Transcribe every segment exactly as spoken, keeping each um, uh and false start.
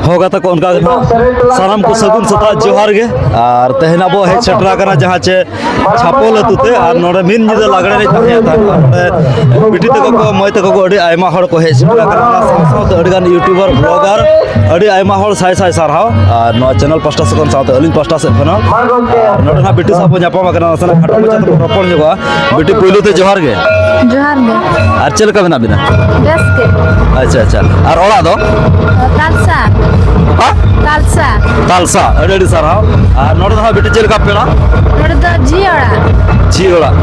ᱦᱚᱸ ᱜᱟᱛᱮ ᱠᱚ, ᱚᱱᱠᱟ ᱜᱮ ᱱᱟᱜ ᱥᱟᱱᱟᱢ ᱠᱚ ᱥᱟᱹᱜᱩᱱ ᱥᱮᱛᱟᱜ, ᱡᱚᱦᱟᱨ ᱜᱮ᱾ ᱟᱨ ᱛᱮᱦᱮᱧ ᱟᱵᱚ ᱦᱮᱡ ᱥᱮᱴᱮᱨ ᱟᱠᱟᱱᱟ ᱡᱟᱦᱟᱸ ᱪᱮ ᱪᱷᱟᱯᱚᱞ ᱟᱹᱛᱩ ᱛᱮ, ᱟᱨ ᱱᱚᱰᱮ ᱢᱤᱫ ᱧᱤᱫᱟᱹ ᱞᱟᱜᱽᱲᱮ ᱮᱱᱮᱡ ᱛᱟᱦᱮᱸ ᱛᱟᱦᱮᱸ᱾ ᱱᱚᱰᱮ ᱵᱤᱴᱤ ᱛᱟᱠᱚ ᱠᱚ, ᱢᱟᱹᱭ ᱛᱟᱠᱚ ᱠᱚ, ᱟᱹᱰᱤ ᱟᱭᱢᱟ ᱦᱚᱲ ᱠᱚ ᱦᱮᱡ ᱥᱮᱴᱮᱨ ᱟᱠᱟᱱᱟ᱾ ᱚᱱᱟ ᱥᱟᱶ ᱥᱟᱶᱛᱮ ᱟᱹᱰᱤ ᱜᱟᱱ YouTuber, blogger, ᱟᱹᱰᱤ ᱟᱭᱢᱟ ᱦᱚᱲ ᱥᱟᱭ ᱥᱟᱭ ᱥᱟᱨᱦᱟᱣ᱾ ᱟᱨ ᱱᱚᱣᱟ channel ᱯᱟᱥᱴᱟ ᱥᱮᱫ ᱠᱷᱚᱱ ᱥᱟᱶᱛᱮ ᱟᱹᱞᱤᱧ ᱯᱟᱥᱴᱟ ᱥᱮᱫ ᱠᱷᱚᱱ ᱦᱚᱸ᱾ ᱟᱨ ᱱᱚᱰᱮ ᱱᱟᱜ ᱵᱤᱴᱤ ᱥᱟᱶ ᱵᱚᱱ ᱧᱟᱯᱟᱢ ᱟᱠᱟᱱᱟ, ᱱᱟᱥᱮᱱᱟᱜ ᱠᱷᱟᱴᱚ ᱢᱟᱪᱷᱟ ᱛᱮᱵᱚᱱ ᱨᱚᱯᱚᱲ ᱧᱚᱜᱚᱜᱼᱟ᱾ ᱵᱤᱴᱤ, ᱯᱩᱭᱞᱩ ᱛᱮ ᱡᱚᱦᱟᱨ ᱜᱮ᱾ ᱡᱚᱦᱟᱨ ᱜᱮ᱾ ᱟᱨ ᱪᱮᱫ ᱞᱮᱠᱟ ᱢᱮᱱᱟᱜ ᱵᱤᱱᱟ? ᱵᱮᱥ ᱜᱮ᱾ ᱟᱪᱪᱷᱟ, ᱟᱪᱪᱷᱟ᱾ ᱟᱨ ᱚᱲᱟᱜ ᱫᱚ? ᱛᱟᱞᱥᱟ᱾ ᱦᱮᱸ? ᱛᱟᱞᱥᱟ᱾ ᱛᱟᱞᱥᱟ, ᱟᱹᱰᱤ ᱟᱹᱰᱤ ᱥᱟᱨᱦᱟᱣ᱾ ᱟᱨ ᱱᱚᱰᱮ ᱫᱚ ᱦᱟᱸᱜ ᱵᱤᱴᱤ ᱪᱮᱫ ᱞᱮᱠᱟ ᱯᱮᱲᱟ? ᱱᱚᱰᱮ ᱫᱚ ᱡᱷᱤ ᱚᱲᱟᱜ᱾ ᱡᱷᱤ ᱚᱲᱟᱜ᱾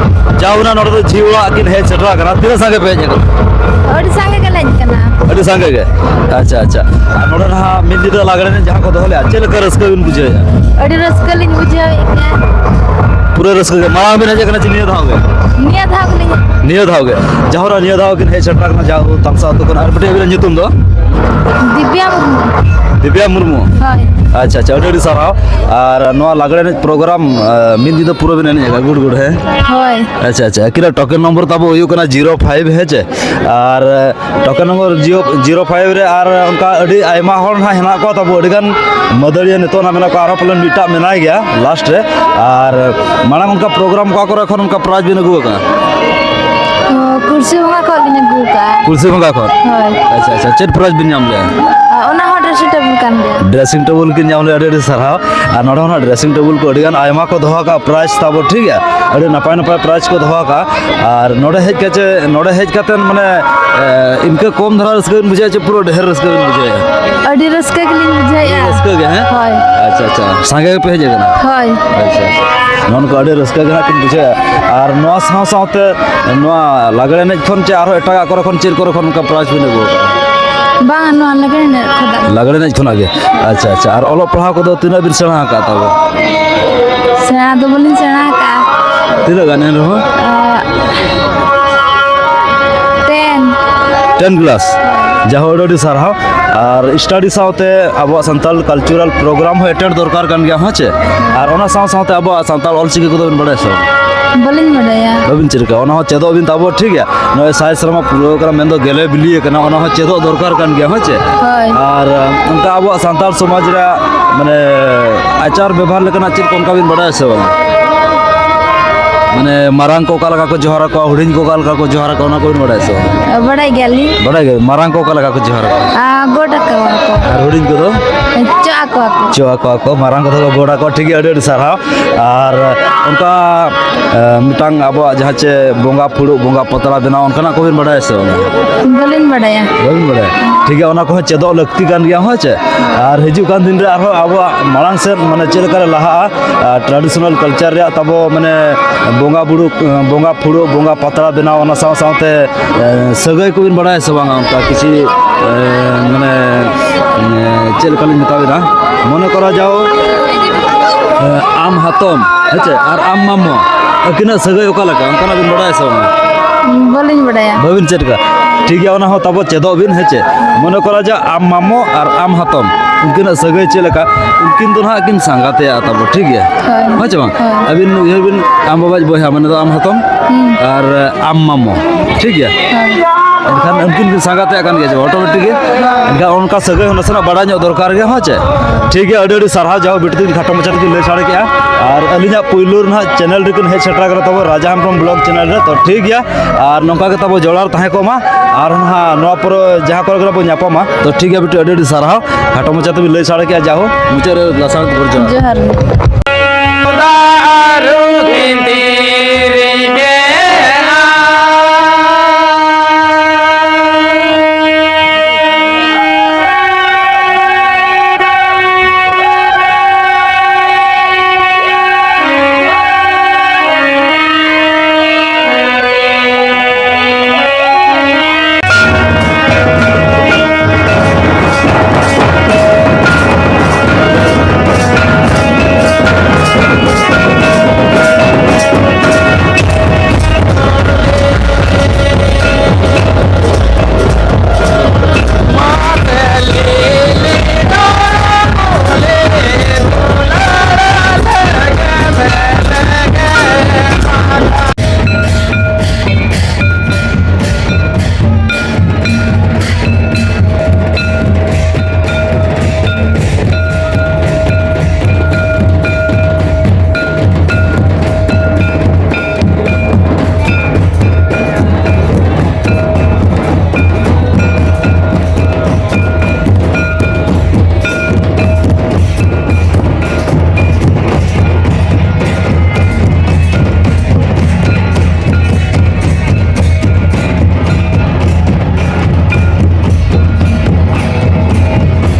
ᱡᱟᱣ ᱱᱟ ᱱᱚᱰᱮ ᱫᱚ ᱡᱷᱤ ᱚᱲᱟᱜ ᱠᱤᱱ ᱦᱮᱡ ᱥᱮᱴᱮᱨ ᱟᱠᱟᱱᱟ᱾ ᱛᱤᱱᱟᱹᱜ ᱥᱟᱸᱜᱮ ᱯᱮ ᱦᱮᱡ ᱟᱠᱟᱱᱟ? ᱟᱹᱰᱤ ᱥᱟᱸᱜᱮ ᱜᱮᱞᱮ ᱦᱮᱡ ᱟᱠᱟᱱᱟ᱾ ᱟᱹᱰᱤ ᱥᱟᱸᱜᱮ ᱜᱮ? ᱟᱪᱪᱷᱟ, ᱟᱪᱪᱷᱟ᱾ ᱟᱨ ᱱᱚᱰᱮ ᱱᱟᱦᱟᱜ ᱢᱤᱫ ᱧᱤᱫᱟᱹ ᱞᱟᱜᱽᱲᱮ ᱮᱱᱮᱡ ᱡᱟᱦᱟᱸ ᱠᱚ ᱫᱚᱦᱚ ᱞᱮᱫᱼᱟ, ᱪᱮᱫ ᱞᱮᱠᱟ ᱨᱟᱹᱥᱠᱟᱹ ᱵᱤᱱ ᱵᱩᱡᱷᱟᱹᱣᱮᱫᱼᱟ? ᱟᱹᱰᱤ ᱨᱟᱹᱥᱠᱟᱹ ᱞᱤᱧ ᱵᱩᱡᱷᱟᱹᱣᱮᱫ ᱜᱮᱭᱟ᱾ ᱯᱩᱨᱟᱹ ᱨᱟᱹᱥᱠᱟᱹ ᱜᱮ᱾ ᱢᱟᱲᱟᱝ ᱵᱤᱱ ᱦᱮᱡ ᱟᱠᱟᱱᱟ ᱪᱮ ᱱᱤᱭᱟᱹ ᱫᱷᱟᱣ ᱜᱮ? ᱱᱤᱭᱟᱹ ᱫᱷᱟᱣ ᱜᱮᱞᱤᱧ ᱦᱮᱡ᱾ ᱱᱤᱭᱟᱹ ᱫᱷᱟᱣ ᱜᱮ? ᱡᱟᱦᱳ ᱨᱮ ᱱᱤᱭᱟᱹ ᱫᱷᱟᱣ ᱜᱮ ᱦᱮᱡ ᱥᱮᱴᱮᱨ ᱟᱠᱟᱱᱟ, ᱡᱟᱦᱳ ᱛᱟᱞᱥᱟ ᱟᱹᱛᱩ ᱠᱷᱚᱱ᱾ ᱟᱨ ᱵᱤᱴᱤ, ᱟᱹᱵᱤᱱᱟᱜ ᱧᱩᱛᱩᱢ ᱫᱚ? ᱫᱤᱵᱽᱭᱟ ᱢᱩᱨᱢᱩ᱾ ᱫᱤᱵᱽᱭᱟ ᱢᱩᱨᱢᱩ? ᱦᱳᱭ᱾ ᱟᱪᱪᱷᱟ, ᱟᱪᱪᱷᱟ, ᱟᱹᱰᱤ ᱟᱹᱰᱤ ᱥᱟᱨᱦᱟᱣ᱾ ᱟᱨ ᱱᱚᱣᱟ ᱞᱟᱜᱽᱲᱮ ᱮᱱᱮᱡ program, ᱟᱸ, ᱢᱤᱫ ᱧᱤᱫᱟᱹ ᱯᱩᱨᱟᱹ ᱵᱤᱱ ᱮᱱᱮᱡ ᱟᱠᱟᱫᱟ, ᱜᱩᱰ ᱜᱩᱰ, ᱦᱮᱸ? ᱦᱳᱭ᱾ ᱟᱪᱪᱷᱟ, ᱟᱪᱪᱷᱟ, ᱟᱹᱠᱤᱱᱟᱜ token number ᱛᱟᱵᱚ ᱦᱩᱭᱩᱜ ᱠᱟᱱᱟ zero five, ᱦᱮᱸ ᱪᱮ? ᱟᱨ token number zero, zero five ᱨᱮ ᱟᱨ ᱚᱱᱠᱟ ᱟᱹᱰᱤ ᱟᱭᱢᱟ ᱦᱚᱲ ᱱᱟᱦᱟᱜ ᱦᱮᱱᱟᱜ ᱠᱚᱣᱟ ᱛᱟᱵᱚ, ᱟᱹᱰᱤᱜᱟᱱ ᱢᱟᱹᱫᱟᱹᱲᱤᱭᱟᱹ ᱱᱤᱛᱚᱜ ᱱᱟᱦᱟᱜ ᱢᱮᱱᱟᱜ ᱠᱚᱣᱟ, ᱟᱨᱦᱚᱸ ᱯᱟᱞᱮᱱ ᱢᱤᱫᱴᱟᱜ ᱢᱮᱱᱟᱭ ᱜᱮᱭᱟ last ᱨᱮ᱾ ᱟᱨ ᱢᱟᱲᱟᱝ ᱚᱱᱠᱟ program ᱚᱠᱟ ᱠᱚᱨᱮ ᱠᱷᱚᱱ ᱚᱱᱠᱟ prize ᱵᱤᱱ ᱟᱹᱜᱩ ᱟᱠᱟᱫᱼᱟ? ᱚ, ᱠᱩᱲᱥᱤ ᱵᱚᱸᱜᱟ ᱠᱷᱚᱱ ᱞᱤᱧ ᱟᱹᱜᱩ ᱟᱠᱟᱫᱼᱟ᱾ ᱠᱩᱲᱥᱤ ᱵᱚᱸᱜᱟ ᱠᱷᱚᱱ? ᱦᱳᱭ᱾ ᱟᱪᱪᱷᱟ, ᱟᱪᱪᱷᱟ, ᱪᱮᱫ prize ᱵᱤᱱ ᱧᱟᱢ ᱞᱮᱜᱼᱟ? ᱚ, ᱚᱱᱟ ᱦᱚᱸ dressing table ᱠᱟᱱ ᱜᱮᱭᱟ᱾ Dressing table ᱠᱤᱱ ᱧᱟᱢ ᱞᱮᱜᱼᱟ, ᱟᱹᱰᱤ ᱟᱹᱰᱤ ᱥᱟᱨᱦᱟᱣ᱾ ᱟᱨ ᱱᱚᱰᱮ ᱦᱚᱸ ᱱᱟᱦᱟᱜ dressing table ᱠᱚ ᱟᱹᱰᱤ ᱜᱟᱱ ᱟᱭᱢᱟ ᱠᱚ ᱫᱚᱦᱚ ᱟᱠᱟᱫᱼᱟ prize ᱛᱟᱵᱚ, ᱴᱷᱤᱠ ᱜᱮᱭᱟ? ᱟᱹᱰᱤ ᱱᱟᱯᱟᱭ ᱱᱟᱯᱟᱭ prize ᱠᱚ ᱫᱚᱦᱚ ᱟᱠᱟᱫᱼᱟ᱾ ᱟᱨ ᱱᱚᱰᱮ ᱦᱮᱡ ᱠᱟᱛᱮ, ᱱᱚᱰᱮ ᱦᱮᱡ ᱠᱟᱛᱮ ᱢᱟᱱᱮ, ᱮ, ᱤᱱᱠᱟᱹ ᱠᱚᱢ ᱫᱷᱟᱨᱟ ᱨᱟᱹᱥᱠᱟᱹ ᱵᱤᱱ ᱵᱩᱡᱷᱟᱹᱣᱟ ᱪᱮ ᱯᱩᱨᱟᱹ ᱰᱷᱮᱨ ᱨᱟᱹᱥᱠᱟᱹ ᱵᱤᱱ ᱵᱩᱡᱷᱟᱹᱣᱟ? ᱟᱹᱰᱤ ᱨᱟᱹᱥᱠᱟᱹ ᱜᱮᱞᱤᱧ ᱵᱩᱡᱷᱟᱹᱣᱮᱫᱼᱟ᱾ ᱨᱟᱹᱥᱠᱟᱹ ᱜᱮ, ᱦᱮᱸ? ᱦᱳᱭ᱾ ᱟᱪᱪᱷᱟ, ᱟᱪᱪᱷᱟ᱾ ᱥᱟᱸᱜᱮ ᱜᱮᱯᱮ ᱦᱮᱡ ᱟᱠᱟᱱᱟ? ᱦᱳᱭ᱾ ᱟᱪᱪᱷᱟ, ᱟᱪᱪᱷᱟ᱾ ᱱᱚᱜᱼᱚ ᱱᱚᱝᱠᱟ ᱟᱹᱰᱤ ᱨᱟᱹᱥᱠᱟᱹ ᱜᱮ ᱦᱟᱸᱜ ᱵᱤᱱ ᱵᱩᱡᱷᱟᱹᱣᱟ᱾ ᱟᱨ ᱱᱚᱣᱟ ᱥᱟᱶ ᱥᱟᱶᱛᱮ ᱱᱚᱣᱟ ᱞᱟᱜᱽᱲᱮ ᱮᱱᱮᱡ ᱠᱷᱚᱱ ᱪᱮ ᱟᱨᱦᱚᱸ ᱮᱴᱟᱜᱟᱜ ᱠᱚᱨᱮ ᱠᱷᱚᱱ ᱪᱮᱫ ᱠᱚᱨᱮ ᱠᱷᱚᱱ ᱚᱱᱠᱟ prize ᱵᱤᱱ ᱟᱹᱜᱩ ᱟᱠᱟᱫᱟ? ᱵᱟᱝ, ᱱᱚᱣᱟ ᱞᱟᱜᱽᱲᱮ ᱮᱱᱮᱡ ᱠᱷᱚᱱᱟᱜ᱾ ᱞᱟᱜᱽᱲᱮ ᱮᱱᱮᱡ ᱠᱷᱚᱱᱟᱜ ᱜᱮ? ᱟᱪᱪᱷᱟ, ᱟᱪᱪᱷᱟ᱾ ᱟᱨ ᱚᱞᱚᱜ ᱯᱟᱲᱦᱟᱣ ᱠᱚᱫᱚ ᱛᱤᱱᱟᱹᱜ ᱵᱤᱱ ᱥᱮᱬᱟ ᱟᱠᱟᱫ ᱛᱟᱵᱚ? ᱥᱮᱬᱟ ᱫᱚ ᱵᱟᱹᱞᱤᱧ ᱥᱮᱬᱟ ᱟᱠᱟᱫᱼᱟ᱾ ᱛᱤᱱᱟᱹᱜ ᱜᱟᱱ ᱮᱱ ᱨᱮᱦᱚᱸ? ᱟᱸ, ten᱾ Ten class? ᱡᱟᱦᱳ, ᱟᱹᱰᱤ ᱟᱹᱰᱤ ᱥᱟᱨᱦᱟᱣ᱾ ᱟᱨ study ᱥᱟᱶᱛᱮ ᱟᱵᱚᱣᱟᱜ ᱥᱟᱱᱛᱟᱲ cultural program ᱦᱚᱸ attend ᱫᱚᱨᱠᱟᱨ ᱠᱟᱱ ᱜᱮᱭᱟ, ᱦᱮᱸ ᱪᱮ? ᱟᱨ ᱚᱱᱟ ᱥᱟᱶ ᱥᱟᱶᱛᱮ ᱟᱵᱚᱣᱟᱜ ᱥᱟᱱᱛᱟᱲ ᱚᱞᱪᱤᱠᱤ ᱠᱚᱫᱚ ᱵᱤᱱ ᱵᱟᱲᱟᱭᱟ ᱥᱮ ᱵᱟᱝ? ᱵᱟᱹᱞᱤᱧ ᱵᱟᱰᱟᱭᱟ᱾ ᱵᱟᱹᱵᱤᱱ ᱪᱮᱫ ᱠᱟᱜᱼᱟ? ᱚᱱᱟ ᱦᱚᱸ ᱪᱮᱫᱚᱜ ᱵᱤᱱ ᱛᱟᱵᱚ, ᱴᱷᱤᱠ ᱜᱮᱭᱟ᱾ ᱱᱚᱜᱼᱚᱭ ᱥᱟᱭ ᱥᱮᱨᱢᱟ ᱯᱩᱨᱟᱹᱣ ᱠᱟᱱᱟ, ᱢᱮᱱᱫᱚ ᱜᱮᱞᱮ ᱵᱤᱞᱤ ᱟᱠᱟᱱᱟ, ᱚᱱᱟ ᱦᱚᱸ ᱪᱮᱫᱚᱜ ᱫᱚᱨᱠᱟᱨ ᱠᱟᱱ ᱜᱮᱭᱟ, ᱦᱳᱭ ᱪᱮ? ᱦᱳᱭ᱾ ᱟᱨ, ᱟᱢ, ᱚᱱᱠᱟ ᱟᱵᱚᱣᱟᱜ ᱥᱟᱱᱛᱟᱲ ᱥᱚᱢᱟᱡᱽ ᱨᱮᱭᱟᱜ, ᱢᱟᱱᱮ, ᱟᱪᱟᱨ ᱵᱮᱵᱷᱟᱨ ᱞᱮᱠᱟᱱᱟᱜ ᱪᱮᱫ ᱠᱚ ᱚᱱᱠᱟ ᱵᱤᱱ ᱵᱟᱰᱟᱭᱟ ᱥᱮ ᱵᱟᱝ? ᱢᱟᱱᱮ, ᱢᱟᱨᱟᱝ ᱠᱚ ᱚᱠᱟ ᱞᱮᱠᱟ ᱠᱚ ᱡᱚᱦᱟᱨ ᱟᱠᱚᱣᱟ, ᱦᱩᱰᱤᱧ ᱠᱚ ᱚᱠᱟ ᱞᱮᱠᱟ ᱠᱚ ᱡᱚᱦᱟᱨ ᱟᱠᱚᱣᱟ, ᱚᱱᱟ ᱠᱚᱵᱤᱱ ᱵᱟᱰᱟᱭᱟ ᱥᱮ ᱵᱟᱝ? ᱵᱟᱰᱟᱭ ᱜᱮᱭᱟᱞᱤᱧ᱾ ᱵᱟᱰᱟᱭ ᱜᱮ, ᱢᱟᱨᱟᱝ ᱠᱚ ᱚᱠᱟ ᱞᱮᱠᱟ ᱠᱚ ᱡᱚᱦᱟᱨ ᱟᱠᱚᱣᱟ? ᱟ, ᱜᱚᱰ ᱟᱠᱚᱣᱟ ᱠᱚ᱾ ᱟᱨ ᱦᱩᱰᱤᱧ ᱠᱚᱫᱚ? ᱪᱚᱜ ᱟᱠᱚᱣᱟ ᱠᱚ᱾ ᱪᱚᱜ ᱟᱠᱚᱣᱟ ᱠᱚ, ᱢᱟᱨᱟᱝ ᱠᱚᱫᱚ ᱠᱚ ᱜᱚᱰ ᱟᱠᱚᱣᱟ, ᱴᱷᱤᱠ ᱜᱮᱭᱟ, ᱟᱹᱰᱤ ᱟᱹᱰᱤ ᱥᱟᱨᱦᱟᱣ᱾ ᱟᱨ ᱚᱱᱠᱟ, ᱮ, ᱢᱤᱫᱴᱟᱝ ᱟᱵᱚᱣᱟᱜ ᱡᱟᱦᱟᱸ ᱪᱮ ᱵᱚᱸᱜᱟ ᱯᱷᱩᱲᱩᱜ, ᱵᱚᱸᱜᱟ ᱯᱟᱛᱲᱟ ᱵᱮᱱᱟᱣ, ᱚᱱᱠᱟᱱᱟᱜ ᱠᱚᱵᱤᱱ ᱵᱟᱰᱟᱭᱟ ᱥᱮ ᱵᱟᱝ? ᱵᱟᱹᱞᱤᱧ ᱵᱟᱰᱟᱭᱟ᱾ ᱵᱟᱹᱵᱤᱱ ᱵᱟᱰᱟᱭᱟ? ᱴᱷᱤᱠ ᱜᱮᱭᱟ, ᱚᱱᱟ ᱠᱚᱦᱚᱸ ᱪᱮᱫᱚᱜ ᱞᱟᱹᱠᱛᱤ ᱠᱟᱱ ᱜᱮᱭᱟ, ᱦᱳᱭ ᱪᱮ? ᱟᱨ ᱦᱤᱡᱩᱜ ᱠᱟᱱ ᱫᱤᱱ ᱨᱮ ᱟᱨᱦᱚᱸ ᱟᱵᱚᱣᱟᱜ ᱢᱟᱲᱟᱝ ᱥᱮᱫ, ᱢᱟᱱᱮ, ᱪᱮᱫ ᱞᱮᱠᱟ ᱨᱮ ᱞᱟᱦᱟᱜᱼᱟ, ᱟᱨ traditional culture ᱨᱮᱭᱟᱜ ᱛᱟᱵᱚ, ᱢᱟᱱᱮ, ᱵᱚᱸᱜᱟ ᱵᱩᱨᱩ, ᱵᱚᱸᱜᱟ ᱯᱷᱩᱲᱩᱜ, ᱵᱚᱸᱜᱟ ᱯᱟᱛᱲᱟ ᱵᱮᱱᱟᱣ, ᱚᱱᱟ ᱥᱟᱶ ᱥᱟᱶᱛᱮ, ᱮ, ᱥᱟᱹᱜᱟᱹᱭ ᱠᱚᱵᱤᱱ ᱵᱟᱰᱟᱭᱟ ᱥᱮ ᱵᱟᱝᱟ? ᱚᱱᱠᱟ ᱠᱤᱪᱷᱩ, ᱮ, ᱢᱟᱱᱮ, ᱮ, ᱪᱮᱫ ᱞᱮᱠᱟ ᱞᱤᱧ ᱢᱮᱛᱟ ᱵᱤᱱᱟ, ᱢᱚᱱᱮ ᱠᱚᱨᱟ ᱡᱟᱣ, ᱮ, ᱟᱢ ᱦᱟᱛᱚᱢ, ᱦᱮᱸ ᱪᱮ, ᱟᱨ ᱟᱢ ᱢᱟᱢᱚ, ᱟᱹᱠᱤᱱᱟᱜ ᱥᱟᱹᱜᱟᱹᱭ ᱚᱠᱟ ᱞᱮᱠᱟ, ᱚᱱᱠᱟᱱᱟᱜ ᱵᱤᱱ ᱵᱟᱰᱟᱭᱟ ᱥᱮ ᱵᱟᱝᱟ? ᱵᱟᱹᱞᱤᱧ ᱵᱟᱰᱟᱭᱟ᱾ ᱵᱟᱹᱵᱤᱱ ᱪᱮᱫ ᱠᱟᱜᱼᱟ? ᱴᱷᱤᱠ ᱜᱮᱭᱟ, ᱚᱱᱟ ᱦᱚᱸ ᱛᱟᱵᱚ ᱪᱮᱫᱚᱜ ᱵᱤᱱ, ᱦᱮᱸ ᱪᱮ᱾ ᱢᱚᱱᱮ ᱠᱚᱨᱟ ᱡᱮ ᱟᱢ ᱢᱟᱢᱚ ᱟᱨ ᱟᱢ ᱦᱟᱛᱚᱢ, ᱩᱱᱠᱤᱱᱟᱜ ᱥᱟᱹᱜᱟᱹᱭ ᱪᱮᱫ ᱞᱮᱠᱟ? ᱩᱱᱠᱤᱱ ᱫᱚ ᱱᱟᱦᱟᱜ ᱠᱤᱱ ᱥᱟᱸᱜᱟᱛᱮᱭᱟ ᱛᱟᱵᱚ, ᱴᱷᱤᱠ ᱜᱮᱭᱟ? ᱦᱳᱭ᱾ ᱦᱮᱸ ᱪᱮ ᱵᱟᱝ? ᱦᱳᱭ᱾ ᱟᱹᱵᱤᱱ ᱩᱭᱦᱟᱹᱨ ᱵᱤᱱ, ᱟᱢ ᱵᱟᱵᱟᱭᱤᱡ ᱵᱚᱭᱦᱟ, ᱢᱟᱱᱮ ᱫᱚ ᱟᱢ ᱦᱟᱛᱚᱢ ᱦᱩᱸ᱾ ᱟᱨ ᱟᱢ ᱢᱟᱢᱚ, ᱴᱷᱤᱠ ᱜᱮᱭᱟ? ᱦᱳᱭ᱾ ᱮᱱᱠᱷᱟᱱ ᱩᱱᱠᱤᱱ ᱠᱤᱱ ᱥᱟᱸᱜᱟᱛᱮ ᱠᱟᱱ ᱜᱮᱭᱟ ᱡᱮ, automatic ᱜᱮ᱾ ᱮᱱᱠᱷᱟᱱ ᱚᱱᱠᱟ ᱥᱟᱹᱜᱟᱹᱭ ᱦᱚᱸ ᱱᱟᱥᱮᱱᱟᱜ ᱵᱟᱲᱟᱭ ᱧᱚᱜ ᱫᱚᱨᱠᱟᱨ ᱜᱮ, ᱦᱮᱸ ᱪᱮ? ᱴᱷᱤᱠ ᱜᱮᱭᱟ, ᱟᱹᱰᱤ ᱟᱹᱰᱤ ᱥᱟᱨᱦᱟᱣ, ᱡᱟᱦᱳ ᱵᱤᱴᱤ ᱛᱟᱹᱠᱤᱱ ᱠᱷᱟᱴᱚ ᱢᱟᱪᱷᱟ ᱛᱮᱠᱤᱱ ᱞᱟᱹᱭ ᱥᱟᱰᱮ ᱠᱮᱜᱼᱟ᱾ ᱟᱨ ᱟᱹᱞᱤᱧᱟᱜ ᱯᱩᱭᱞᱩ ᱨᱮ ᱱᱟᱦᱟᱜ channel ᱨᱮᱠᱤᱱ ᱦᱮᱡ ᱥᱮᱴᱮᱨ ᱟᱠᱟᱱᱟ ᱛᱟᱵᱚ ᱨᱟᱡᱟ ᱦᱮᱢᱵᱨᱚᱢ vlog channel ᱨᱮ᱾ ᱛᱚ ᱴᱷᱤᱠ ᱜᱮᱭᱟ, ᱟᱨ ᱱᱚᱝᱠᱟ ᱜᱮ ᱛᱟᱵᱚ ᱡᱚᱲᱟᱣ ᱛᱟᱦᱮᱸ ᱠᱚᱜ ᱢᱟ, ᱟᱨ ᱱᱟᱦᱟᱜ ᱱᱚᱣᱟ ᱯᱚᱨᱮ ᱡᱟᱦᱟᱸ ᱠᱚᱨᱮ ᱜᱮ ᱵᱚᱱ ᱧᱟᱯᱟᱢᱟ᱾ ᱛᱚ ᱴᱷᱤᱠ ᱜᱮᱭᱟ ᱵᱤᱴᱤ, ᱟᱹᱰᱤ ᱟᱹᱰᱤ ᱥᱟᱨᱦᱟᱣ, ᱠᱷᱟᱴᱚ ᱢᱟᱪᱷᱟ ᱛᱮᱵᱤᱱ ᱞᱟᱹᱭ ᱥᱟᱰᱮ ᱠᱮᱜᱼᱟ, ᱡᱟᱦᱳ ᱢᱩᱪᱟᱹᱫ ᱨᱮ ᱞᱟᱥᱟᱲ ᱜᱚᱨᱡᱚᱱ᱾ ᱡᱚᱦᱟᱨ ᱜᱮ᱾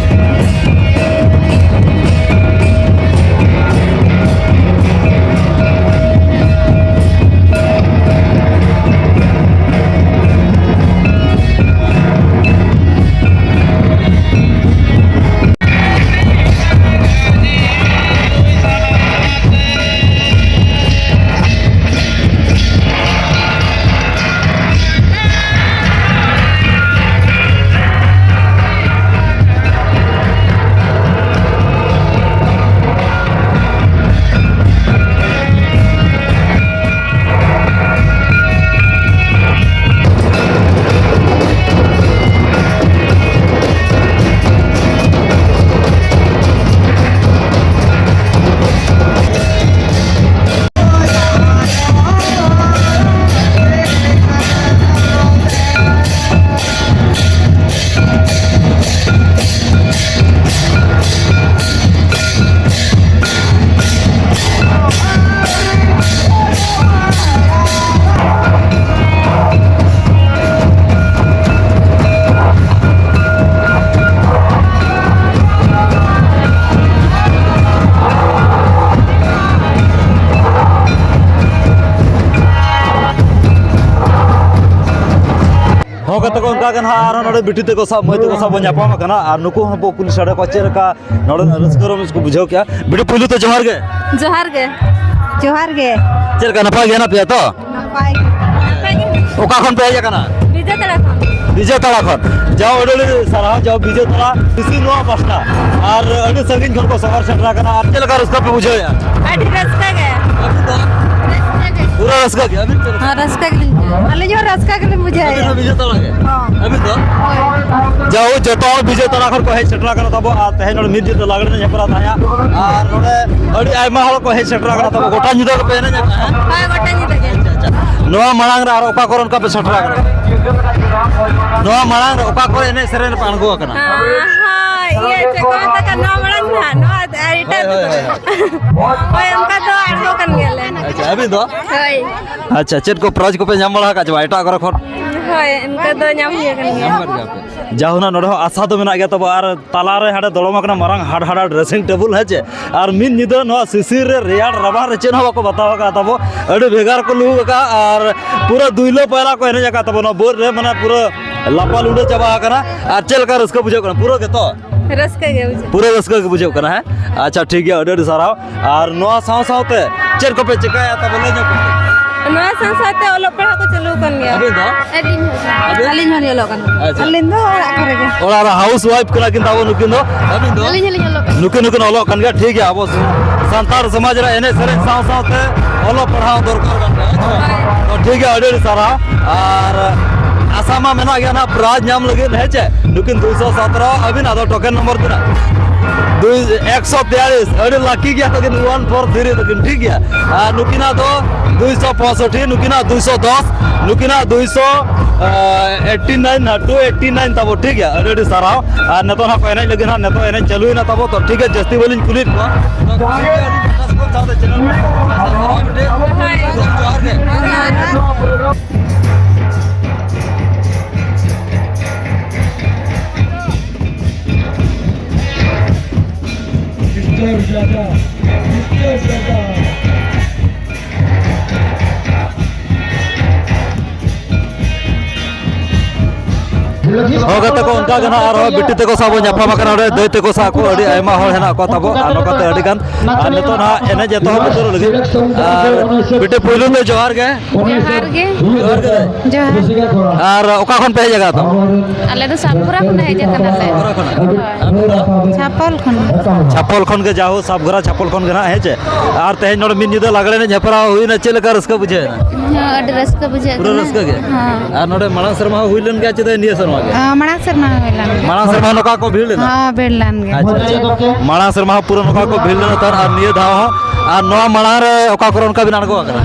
ᱜᱚᱢᱠᱮ ᱛᱟᱠᱚ ᱚᱱᱠᱟ ᱜᱮ ᱱᱟᱦᱟᱜ ᱟᱨᱦᱚᱸ ᱱᱚᱰᱮ ᱵᱤᱴᱤ ᱛᱟᱠᱚ ᱥᱟᱶ, ᱢᱟᱹᱭ ᱛᱟᱠᱚ ᱥᱟᱶ ᱵᱚᱱ ᱧᱟᱯᱟᱢ ᱟᱠᱟᱱᱟ ᱟᱨ ᱱᱩᱠᱩ ᱦᱚᱸ ᱵᱚ ᱠᱩᱞᱤ ᱥᱟᱰᱮ ᱠᱚᱣᱟ ᱪᱮᱫ ᱞᱮᱠᱟ ᱱᱚᱰᱮᱱᱟᱜ ᱨᱟᱹᱥᱠᱟᱹ ᱨᱚᱢᱚᱡᱽ ᱠᱚ ᱵᱩᱡᱷᱟᱹᱣ ᱠᱮᱜᱼᱟ᱾ ᱵᱤᱴᱤ, ᱯᱩᱭᱞᱩ ᱛᱮ ᱡᱚᱦᱟᱨ ᱜᱮ᱾ ᱡᱚᱦᱟᱨ ᱜᱮ᱾ ᱡᱚᱦᱟᱨ ᱜᱮ᱾ ᱪᱮᱫ ᱞᱮᱠᱟ, ᱱᱟᱯᱟᱭ ᱜᱮ ᱦᱮᱱᱟᱜ ᱯᱮᱭᱟ ᱛᱚ? ᱱᱟᱯᱟᱭ ᱜᱮ᱾ ᱚᱠᱟ ᱠᱷᱚᱱ ᱯᱮ ᱦᱮᱡ ᱟᱠᱟᱱᱟ? ᱵᱤᱡᱮᱛᱟᱲᱟ ᱠᱷᱚᱱ᱾ ᱵᱤᱡᱮᱛᱟᱲᱟ ᱠᱷᱚᱱ᱾ ᱡᱟᱣ ᱟᱹᱰᱤ ᱟᱹᱰᱤ ᱥᱟᱨᱦᱟᱣ, ᱡᱟᱣ ᱵᱤᱡᱮᱛᱟᱲᱟ ᱥᱤᱥᱤ ᱱᱚᱣᱟ ᱯᱟᱥᱴᱟ᱾ ᱟᱨ ᱟᱹᱰᱤ ᱥᱟᱺᱜᱤᱧ ᱠᱷᱚᱱ ᱠᱚ ᱥᱚᱦᱚᱨ ᱥᱮᱴᱮᱨ ᱟᱠᱟᱱᱟ᱾ ᱟᱨ ᱪᱮᱫ ᱞᱮᱠᱟ ᱨᱟᱹᱥᱠᱟᱹ ᱯᱮ ᱵᱩᱡᱷᱟᱹᱣᱮᱫᱼᱟ? ᱟᱹᱰᱤ ᱨᱟᱹᱥᱠᱟᱹ ᱜᱮ᱾ ᱟᱹᱵᱤᱱ ᱫᱚ? ᱨᱟᱹᱥᱠᱟᱹ ᱜᱮ᱾ ᱯᱩᱨᱟᱹ ᱨᱟᱹᱥᱠᱟᱹ ᱜᱮ᱾ ᱟᱹᱵᱤᱱ ᱪᱮᱫ ᱞᱮᱠᱟ? ᱦᱮᱸ, ᱨᱟᱹᱥᱠᱟᱹ ᱜᱮᱞᱤᱧ ᱵᱩᱡᱷᱟᱹᱣᱟ᱾ ᱟᱹᱞᱤᱧ ᱦᱚᱸ ᱨᱟᱹᱥᱠᱟᱹ ᱜᱮᱞᱤᱧ ᱵᱩᱡᱷᱟᱹᱣᱮᱫᱼᱟ᱾ ᱟᱹᱵᱤᱱ ᱦᱚᱸ ᱵᱤᱡᱮᱛᱟᱲᱟ ᱜᱮ? ᱦᱚᱸ᱾ ᱟᱹᱵᱤᱱ ᱫᱚ? ᱦᱳᱭ᱾ ᱡᱟᱣ ᱡᱚᱛᱚ ᱦᱚᱲ ᱵᱤᱡᱮᱛᱟᱲᱟ ᱠᱷᱚᱱ ᱠᱚ ᱦᱮᱡ ᱥᱮᱴᱮᱨ ᱟᱠᱟᱱᱟ ᱛᱟᱵᱚ, ᱟᱨ ᱛᱮᱦᱮᱧ ᱱᱚᱰᱮ ᱢᱤᱫ ᱡᱩᱫᱤ ᱞᱟᱜᱽᱲᱮ ᱮᱱᱮᱡ ᱦᱮᱯᱨᱟᱣ ᱛᱟᱦᱮᱸᱜᱼᱟ, ᱟᱨ ᱱᱚᱰᱮ ᱟᱹᱰᱤ ᱟᱭᱢᱟ ᱦᱚᱲ ᱠᱚ ᱦᱮᱡ ᱥᱮᱴᱮᱨ ᱟᱠᱟᱱᱟ ᱛᱟᱵᱚ᱾ ᱜᱚᱴᱟ ᱧᱤᱫᱟᱹ ᱜᱮᱯᱮ ᱮᱱᱮᱡ ᱟᱠᱟᱫᱼᱟ, ᱦᱮᱸ? ᱦᱳᱭ, ᱜᱚᱴᱟ ᱧᱤᱫᱟᱹ ᱜᱮ᱾ ᱟᱪᱪᱷᱟ, ᱟᱪᱪᱷᱟ᱾ ᱱᱚᱣᱟ ᱢᱟᱲᱟᱝ ᱨᱮ ᱟᱨ ᱚᱠᱟ ᱠᱚᱨᱮ ᱚᱱᱠᱟ ᱯᱮ ᱥᱮᱴᱮᱨ ᱟᱠᱟᱱᱟ? ᱱᱚᱣᱟ ᱢᱟᱲᱟᱝ ᱨᱮ ᱚᱠᱟ ᱠᱚᱨᱮ ᱮᱱᱮᱡ ᱥᱮᱨᱮᱧ ᱨᱮᱯᱮ ᱟᱬᱜᱚ ᱟᱠᱟᱱᱟ? ᱦᱮᱸ, ᱦᱳᱭ, ᱤᱭᱟᱹ, ᱪᱮᱫ ᱠᱚ ᱢᱮᱛᱟᱜ ᱠᱟᱱ, ᱱᱚᱣᱟ ᱢᱟᱲᱟᱝ ᱱᱟᱦᱟᱜ, ᱱᱚᱣᱟ ᱟᱨ ᱮᱴᱟᱜ ᱦᱳᱭ, ᱦᱳᱭ, ᱨᱮᱫᱚ᱾ ᱦᱳᱭ᱾ ᱦᱳᱭ, ᱚᱱᱠᱟ ᱫᱚ ᱟᱬᱜᱚ ᱠᱟᱱ ᱜᱮᱭᱟᱞᱮ᱾ ᱟᱪᱪᱷᱟ, ᱟᱹᱵᱤᱱ ᱫᱚ? ᱦᱳᱭ᱾ ᱟᱪᱪᱷᱟ, ᱪᱮᱫ ᱠᱚ ᱯᱨᱟᱭᱤᱡᱽ ᱠᱚᱯᱮ ᱧᱟᱢ ᱵᱟᱲᱟ ᱟᱠᱟᱫ ᱪᱮ ᱵᱟᱝ ᱮᱴᱟᱜ ᱠᱚᱨᱮ ᱠᱷᱚᱱ? ᱦᱳᱭ, ᱚᱱᱠᱟ ᱫᱚ ᱧᱟᱢ ᱦᱩᱭ ᱟᱠᱟᱱ ᱜᱮᱭᱟ᱾ ᱧᱟᱢ ᱟᱠᱟᱫ ᱜᱮᱭᱟ ᱯᱮ᱾ ᱡᱟᱦᱳ ᱱᱟᱜ, ᱱᱚᱰᱮ ᱦᱚᱸ ᱟᱥᱟ ᱫᱚ ᱢᱮᱱᱟᱜ ᱜᱮᱭᱟ ᱛᱟᱵᱚ, ᱟᱨ ᱛᱟᱞᱟ ᱨᱮ ᱦᱟᱸᱰᱮ ᱫᱚᱲᱚᱢ ᱟᱠᱟᱱᱟ ᱢᱟᱨᱟᱝ ᱦᱟᱰ ᱦᱟᱰᱟ dressing table, ᱦᱮᱸ ᱪᱮ? ᱟᱨ ᱢᱤᱫ ᱧᱤᱫᱟᱹ ᱱᱚᱣᱟ ᱥᱤᱥᱤᱨ ᱨᱮ ᱨᱮᱭᱟᱲ ᱨᱟᱵᱟᱝ ᱨᱮ ᱪᱮᱫ ᱦᱚᱸ ᱵᱟᱠᱚ ᱵᱟᱛᱟᱣ ᱟᱠᱟᱫ ᱛᱟᱵᱚ, ᱟᱹᱰᱤ ᱵᱷᱮᱜᱟᱨ ᱠᱚ ᱞᱩᱦᱩᱠ ᱟᱠᱟᱫᱼᱟ, ᱟᱨ ᱯᱩᱨᱟᱹ ᱫᱩᱭᱞᱟᱹ ᱯᱟᱭᱨᱟ ᱠᱚ ᱮᱱᱮᱡ ᱟᱠᱟᱫ ᱛᱟᱵᱚ᱾ ᱱᱚᱣᱟ ᱵᱟᱹᱫᱽ ᱨᱮ ᱢᱟᱱᱮ ᱯᱩᱨᱟᱹ ᱞᱟᱯᱟ ᱞᱩᱰᱟᱹ ᱪᱟᱵᱟ ᱟᱠᱟᱱᱟ᱾ ᱟᱨ ᱪᱮᱫ ᱞᱮᱠᱟ ᱨᱟᱹᱥᱠᱟᱹ ᱵᱩᱡᱷᱟᱹᱜ ᱠᱟᱱᱟ? ᱯᱩᱨᱟᱹ ᱜᱮᱛᱚ? ᱨᱟᱹᱥᱠᱟᱹ ᱜᱮ ᱵᱩᱡᱷᱟᱹᱜ ᱯᱩᱨᱟᱹ ᱨᱟᱹᱥᱠᱟᱹ ᱜᱮ ᱵᱩᱡᱷᱟᱹᱜ ᱠᱟᱱᱟ, ᱦᱮᱸ? ᱟᱪᱪᱷᱟ, ᱴᱷᱤᱠ ᱜᱮᱭᱟ, ᱟᱹᱰᱤ ᱟᱹᱰᱤ ᱥᱟᱨᱦᱟᱣ᱾ ᱟᱨ ᱱᱚᱣᱟ ᱥᱟᱶ ᱥᱟᱶᱛᱮ ᱪᱮᱫ ᱠᱚᱯᱮ ᱪᱮᱠᱟᱭᱟ ᱛᱟᱵᱚ, ᱞᱟᱹᱭ ᱧᱚᱜ ᱯᱮ? ᱱᱚᱣᱟ ᱥᱟᱶ ᱥᱟᱶᱛᱮ ᱚᱞᱚᱜ ᱯᱟᱲᱦᱟᱣ ᱠᱚ ᱪᱟᱹᱞᱩ ᱟᱠᱟᱱ ᱜᱮᱭᱟ᱾ ᱟᱹᱵᱤᱱ ᱫᱚ? ᱟᱹᱞᱤᱧ ᱦᱚᱸ᱾ ᱟᱹᱵᱤᱱ? ᱟᱹᱞᱤᱧ ᱦᱚᱸᱞᱤᱧ ᱚᱞᱚᱜ ᱠᱟᱱ ᱜᱮᱭᱟ᱾ ᱟᱪᱪᱷᱟ᱾ ᱟᱹᱞᱤᱧ ᱫᱚ ᱚᱲᱟᱜ ᱠᱚᱨᱮ ᱜᱮ᱾ ᱚᱲᱟᱜ ᱨᱮ house wife ᱠᱟᱱᱟ ᱠᱤᱱ ᱛᱟᱵᱚ ᱱᱩᱠᱤᱱ ᱫᱚ᱾ ᱟᱹᱵᱤᱱ ᱫᱚ? ᱟᱹᱞᱤᱧ ᱦᱚᱸᱞᱤᱧ ᱚᱞᱚᱜ ᱠᱟᱱ ᱜᱮᱭᱟ᱾ ᱱᱩᱠᱤᱱ ᱦᱚᱸᱠᱤᱱ ᱚᱞᱚᱜ ᱠᱟᱱ ᱜᱮᱭᱟ, ᱴᱷᱤᱠ ᱜᱮᱭᱟ᱾ ᱟᱵᱚ ᱥᱟᱱᱛᱟᱲ ᱥᱚᱢᱟᱡᱽ ᱨᱮ ᱮᱱᱮᱡ ᱥᱮᱨᱮᱧ ᱥᱟᱶ ᱥᱟᱶᱛᱮ ᱚᱞᱚᱜ ᱯᱟᱲᱦᱟᱣ ᱫᱚᱨᱠᱟᱨ ᱠᱟᱱ ᱜᱮᱭᱟ, ᱦᱮᱸ ᱥᱮ ᱵᱟᱝ? ᱦᱳᱭ᱾ ᱛᱚ, ᱴᱷᱤᱠ ᱜᱮᱭᱟ, ᱟᱹᱰᱤ ᱟᱹᱰᱤ ᱥᱟᱨᱦᱟᱣ᱾ ᱟᱨ ᱟᱥᱟ ᱢᱟ ᱢᱮᱱᱟᱜ ᱜᱮᱭᱟ ᱱᱟᱦᱟᱜ prize ᱧᱟᱢ ᱞᱟᱹᱜᱤᱫ, ᱦᱮᱸ ᱪᱮ? ᱱᱩᱠᱤᱱ ᱫᱩᱭᱥᱚ ᱥᱚᱛᱨᱚ, ᱟᱹᱵᱤᱱ ᱟᱫᱚ token number ᱛᱤᱱᱟᱹᱜ? ᱫᱩᱭ, ᱮᱠᱥᱚ ᱛᱮᱭᱟᱞᱤᱥ, ᱟᱹᱰᱤ lucky ᱜᱮᱭᱟ ᱛᱟᱹᱠᱤᱱ, one four three ᱛᱟᱹᱠᱤᱱ, ᱴᱷᱤᱠ ᱜᱮᱭᱟ᱾ ᱟᱨ ᱱᱩᱠᱤᱱᱟᱜ ᱫᱚ ᱫᱩᱭᱥᱚ ᱯᱚᱸᱭᱥᱚᱴᱴᱤ, ᱱᱩᱠᱤᱱᱟᱜ ᱫᱩᱭᱥᱚ ᱫᱚᱥ, ᱱᱩᱠᱤᱱᱟᱜ ᱫᱩᱭᱥᱚ eighty nine, two eighty nine ᱛᱟᱵᱚ, ᱴᱷᱤᱠ ᱜᱮᱭᱟ᱾ ᱟᱹᱰᱤ ᱟᱹᱰᱤ ᱥᱟᱨᱦᱟᱣ᱾ ᱟᱨ ᱱᱤᱛᱚᱜ ᱱᱟᱦᱟᱜ ᱠᱚ ᱮᱱᱮᱡ ᱞᱟᱹᱜᱤᱫ ᱱᱟᱦᱟᱜ, ᱱᱤᱛᱚᱜ ᱮᱱᱮᱡ ᱪᱟᱹᱞᱩᱭᱮᱱᱟ ᱛᱟᱵᱚ, ᱛᱚ ᱴᱷᱤᱠ ᱜᱮᱭᱟ, ᱡᱟᱹᱥᱛᱤ ᱵᱟᱹᱞᱤᱧ ᱠᱩᱞᱤᱭᱮᱫ ᱠᱚᱣᱟ᱾ ᱛᱚ ᱴᱷᱤᱠ ᱜᱮᱭᱟ, ᱟᱹᱞᱤᱧ ᱯᱟᱦᱴᱟ ᱥᱮᱫ ᱠᱷᱚᱱ ᱥᱟᱶᱛᱮ channel ᱯᱟᱦᱴᱟ ᱥᱮᱫ ᱠᱷᱚᱱ ᱥᱟᱨᱦᱟᱣ ᱢᱤᱫᱴᱮᱱ᱾ ᱡᱚᱦᱟᱨ ᱜᱮ᱾ Mister Jada, Mister Jada. ᱦᱚᱸ ᱜᱟᱛᱮ ᱠᱚ, ᱚᱱᱠᱟ ᱜᱮ ᱱᱟᱦᱟᱜ ᱟᱨᱦᱚᱸ ᱵᱤᱴᱤ ᱛᱟᱠᱚ ᱥᱟᱶ ᱵᱚᱱ ᱧᱟᱯᱟᱢ ᱟᱠᱟᱱᱟ ᱱᱚᱰᱮ, ᱫᱟᱹᱭ ᱛᱟᱠᱚ ᱥᱟᱶ ᱠᱚ ᱟᱹᱰᱤ ᱟᱭᱢᱟ ᱦᱚᱲ ᱦᱮᱱᱟᱜ ᱠᱚᱣᱟ ᱛᱟᱵᱚ, ᱟᱨ ᱱᱚᱝᱠᱟᱛᱮ ᱟᱹᱰᱤ ᱜᱟᱱ᱾ ᱟᱨ ᱱᱤᱛᱚᱜ ᱱᱟᱦᱟᱜ ᱮᱱᱮᱡ ᱮᱛᱚᱦᱚᱵ ᱩᱛᱟᱹᱨᱚᱜ ᱞᱟᱹᱜᱤᱫ᱾ ᱟᱨ ᱵᱤᱴᱤ, ᱯᱩᱭᱞᱩ ᱫᱚ ᱡᱚᱦᱟᱨ ᱜᱮ᱾ ᱡᱚᱦᱟᱨ ᱜᱮ᱾ ᱡᱚᱦᱟᱨ ᱜᱮ᱾ ᱡᱚᱦᱟᱨ᱾ ᱟᱨ ᱚᱠᱟ ᱠᱷᱚᱱ ᱯᱮ ᱦᱮᱡ ᱟᱠᱟᱫᱟ ᱛᱚ? ᱟᱞᱮ ᱫᱚ ᱥᱟᱛᱯᱩᱨᱟ ᱠᱷᱚᱱ ᱞᱮ ᱦᱮᱡ ᱟᱠᱟᱱᱟ ᱞᱮ᱾ ᱥᱟᱛᱯᱩᱨᱟ ᱠᱷᱚᱱᱟᱜ? ᱦᱳᱭ᱾ ᱟᱨ ᱪᱷᱟᱯᱚᱞ ᱠᱷᱚᱱ᱾ ᱪᱷᱟᱯᱚᱞ ᱠᱷᱚᱱ ᱜᱮ, ᱡᱟᱦᱳ, ᱥᱟᱵᱜᱷᱟᱨᱟ ᱪᱷᱟᱯᱚᱞ ᱠᱷᱚᱱ ᱜᱮ ᱱᱟᱦᱟᱜ, ᱦᱮᱸ ᱪᱮ? ᱟᱨ ᱛᱮᱦᱮᱧ ᱱᱚᱰᱮ ᱢᱤᱫ ᱧᱤᱫᱟᱹ ᱞᱟᱜᱽᱲᱮ ᱮᱱᱮᱡ ᱦᱮᱯᱨᱟᱣ ᱦᱩᱭᱱᱟ, ᱪᱮᱫ ᱞᱮᱠᱟ ᱨᱟᱹᱥᱠᱟᱹ ᱵᱩᱡᱷᱟᱹᱣ ᱮᱱᱟ? ᱦᱚᱸ, ᱟᱹᱰᱤ ᱨᱟᱹᱥᱠᱟᱹ ᱵᱩᱡᱷᱟᱹᱜ ᱯᱩᱨᱟᱹ ᱠᱟᱱᱟ᱾ ᱨᱟᱹᱥᱠᱟᱹ ᱜᱮ? ᱦᱚᱸ᱾ ᱟᱨ ᱱᱚᱰᱮ ᱢᱟᱲᱟᱝ ᱥᱮᱨᱢᱟ ᱦᱚᱸ ᱦᱩᱭ ᱞᱮᱱ ᱜᱮᱭᱟ ᱪᱮ ᱱᱤᱭᱟᱹ ᱥᱮᱨᱢᱟ ᱜᱮ? ᱦᱚᱸ, ᱢᱟᱲᱟᱝ ᱥᱮᱨᱢᱟ ᱦᱚᱸ ᱦᱩᱭ ᱞᱮᱱ ᱜᱮᱭᱟ᱾ ᱢᱟᱲᱟᱝ ᱥᱮᱨᱢᱟ ᱦᱚᱸ ᱱᱚᱝᱠᱟ ᱠᱚ ᱵᱷᱤᱲ ᱞᱮᱱᱟ? ᱦᱚᱸ, ᱵᱷᱤᱲ ᱞᱮᱱ ᱜᱮᱭᱟ᱾ ᱟᱪᱪᱷᱟ, ᱟᱪᱪᱷᱟ᱾ ᱢᱟᱲᱟᱝ ᱥᱮᱨᱢᱟ ᱦᱚᱸ ᱯᱩᱨᱟᱹ ᱱᱚᱝᱠᱟ ᱠᱚ ᱵᱷᱤᱲ ᱞᱮᱱᱟ ᱛᱟᱦᱮᱸᱫ, ᱟᱨ ᱱᱤᱭᱟᱹ ᱫᱷᱟᱣ ᱦᱚᱸ? ᱟᱨ ᱱᱚᱣᱟ ᱢᱟᱲᱟᱝ ᱨᱮ ᱚᱠᱟ ᱠᱚᱨᱮ ᱚᱱᱠᱟ ᱵᱤᱱ ᱟᱬᱜᱚ ᱟᱠᱟᱱᱟ?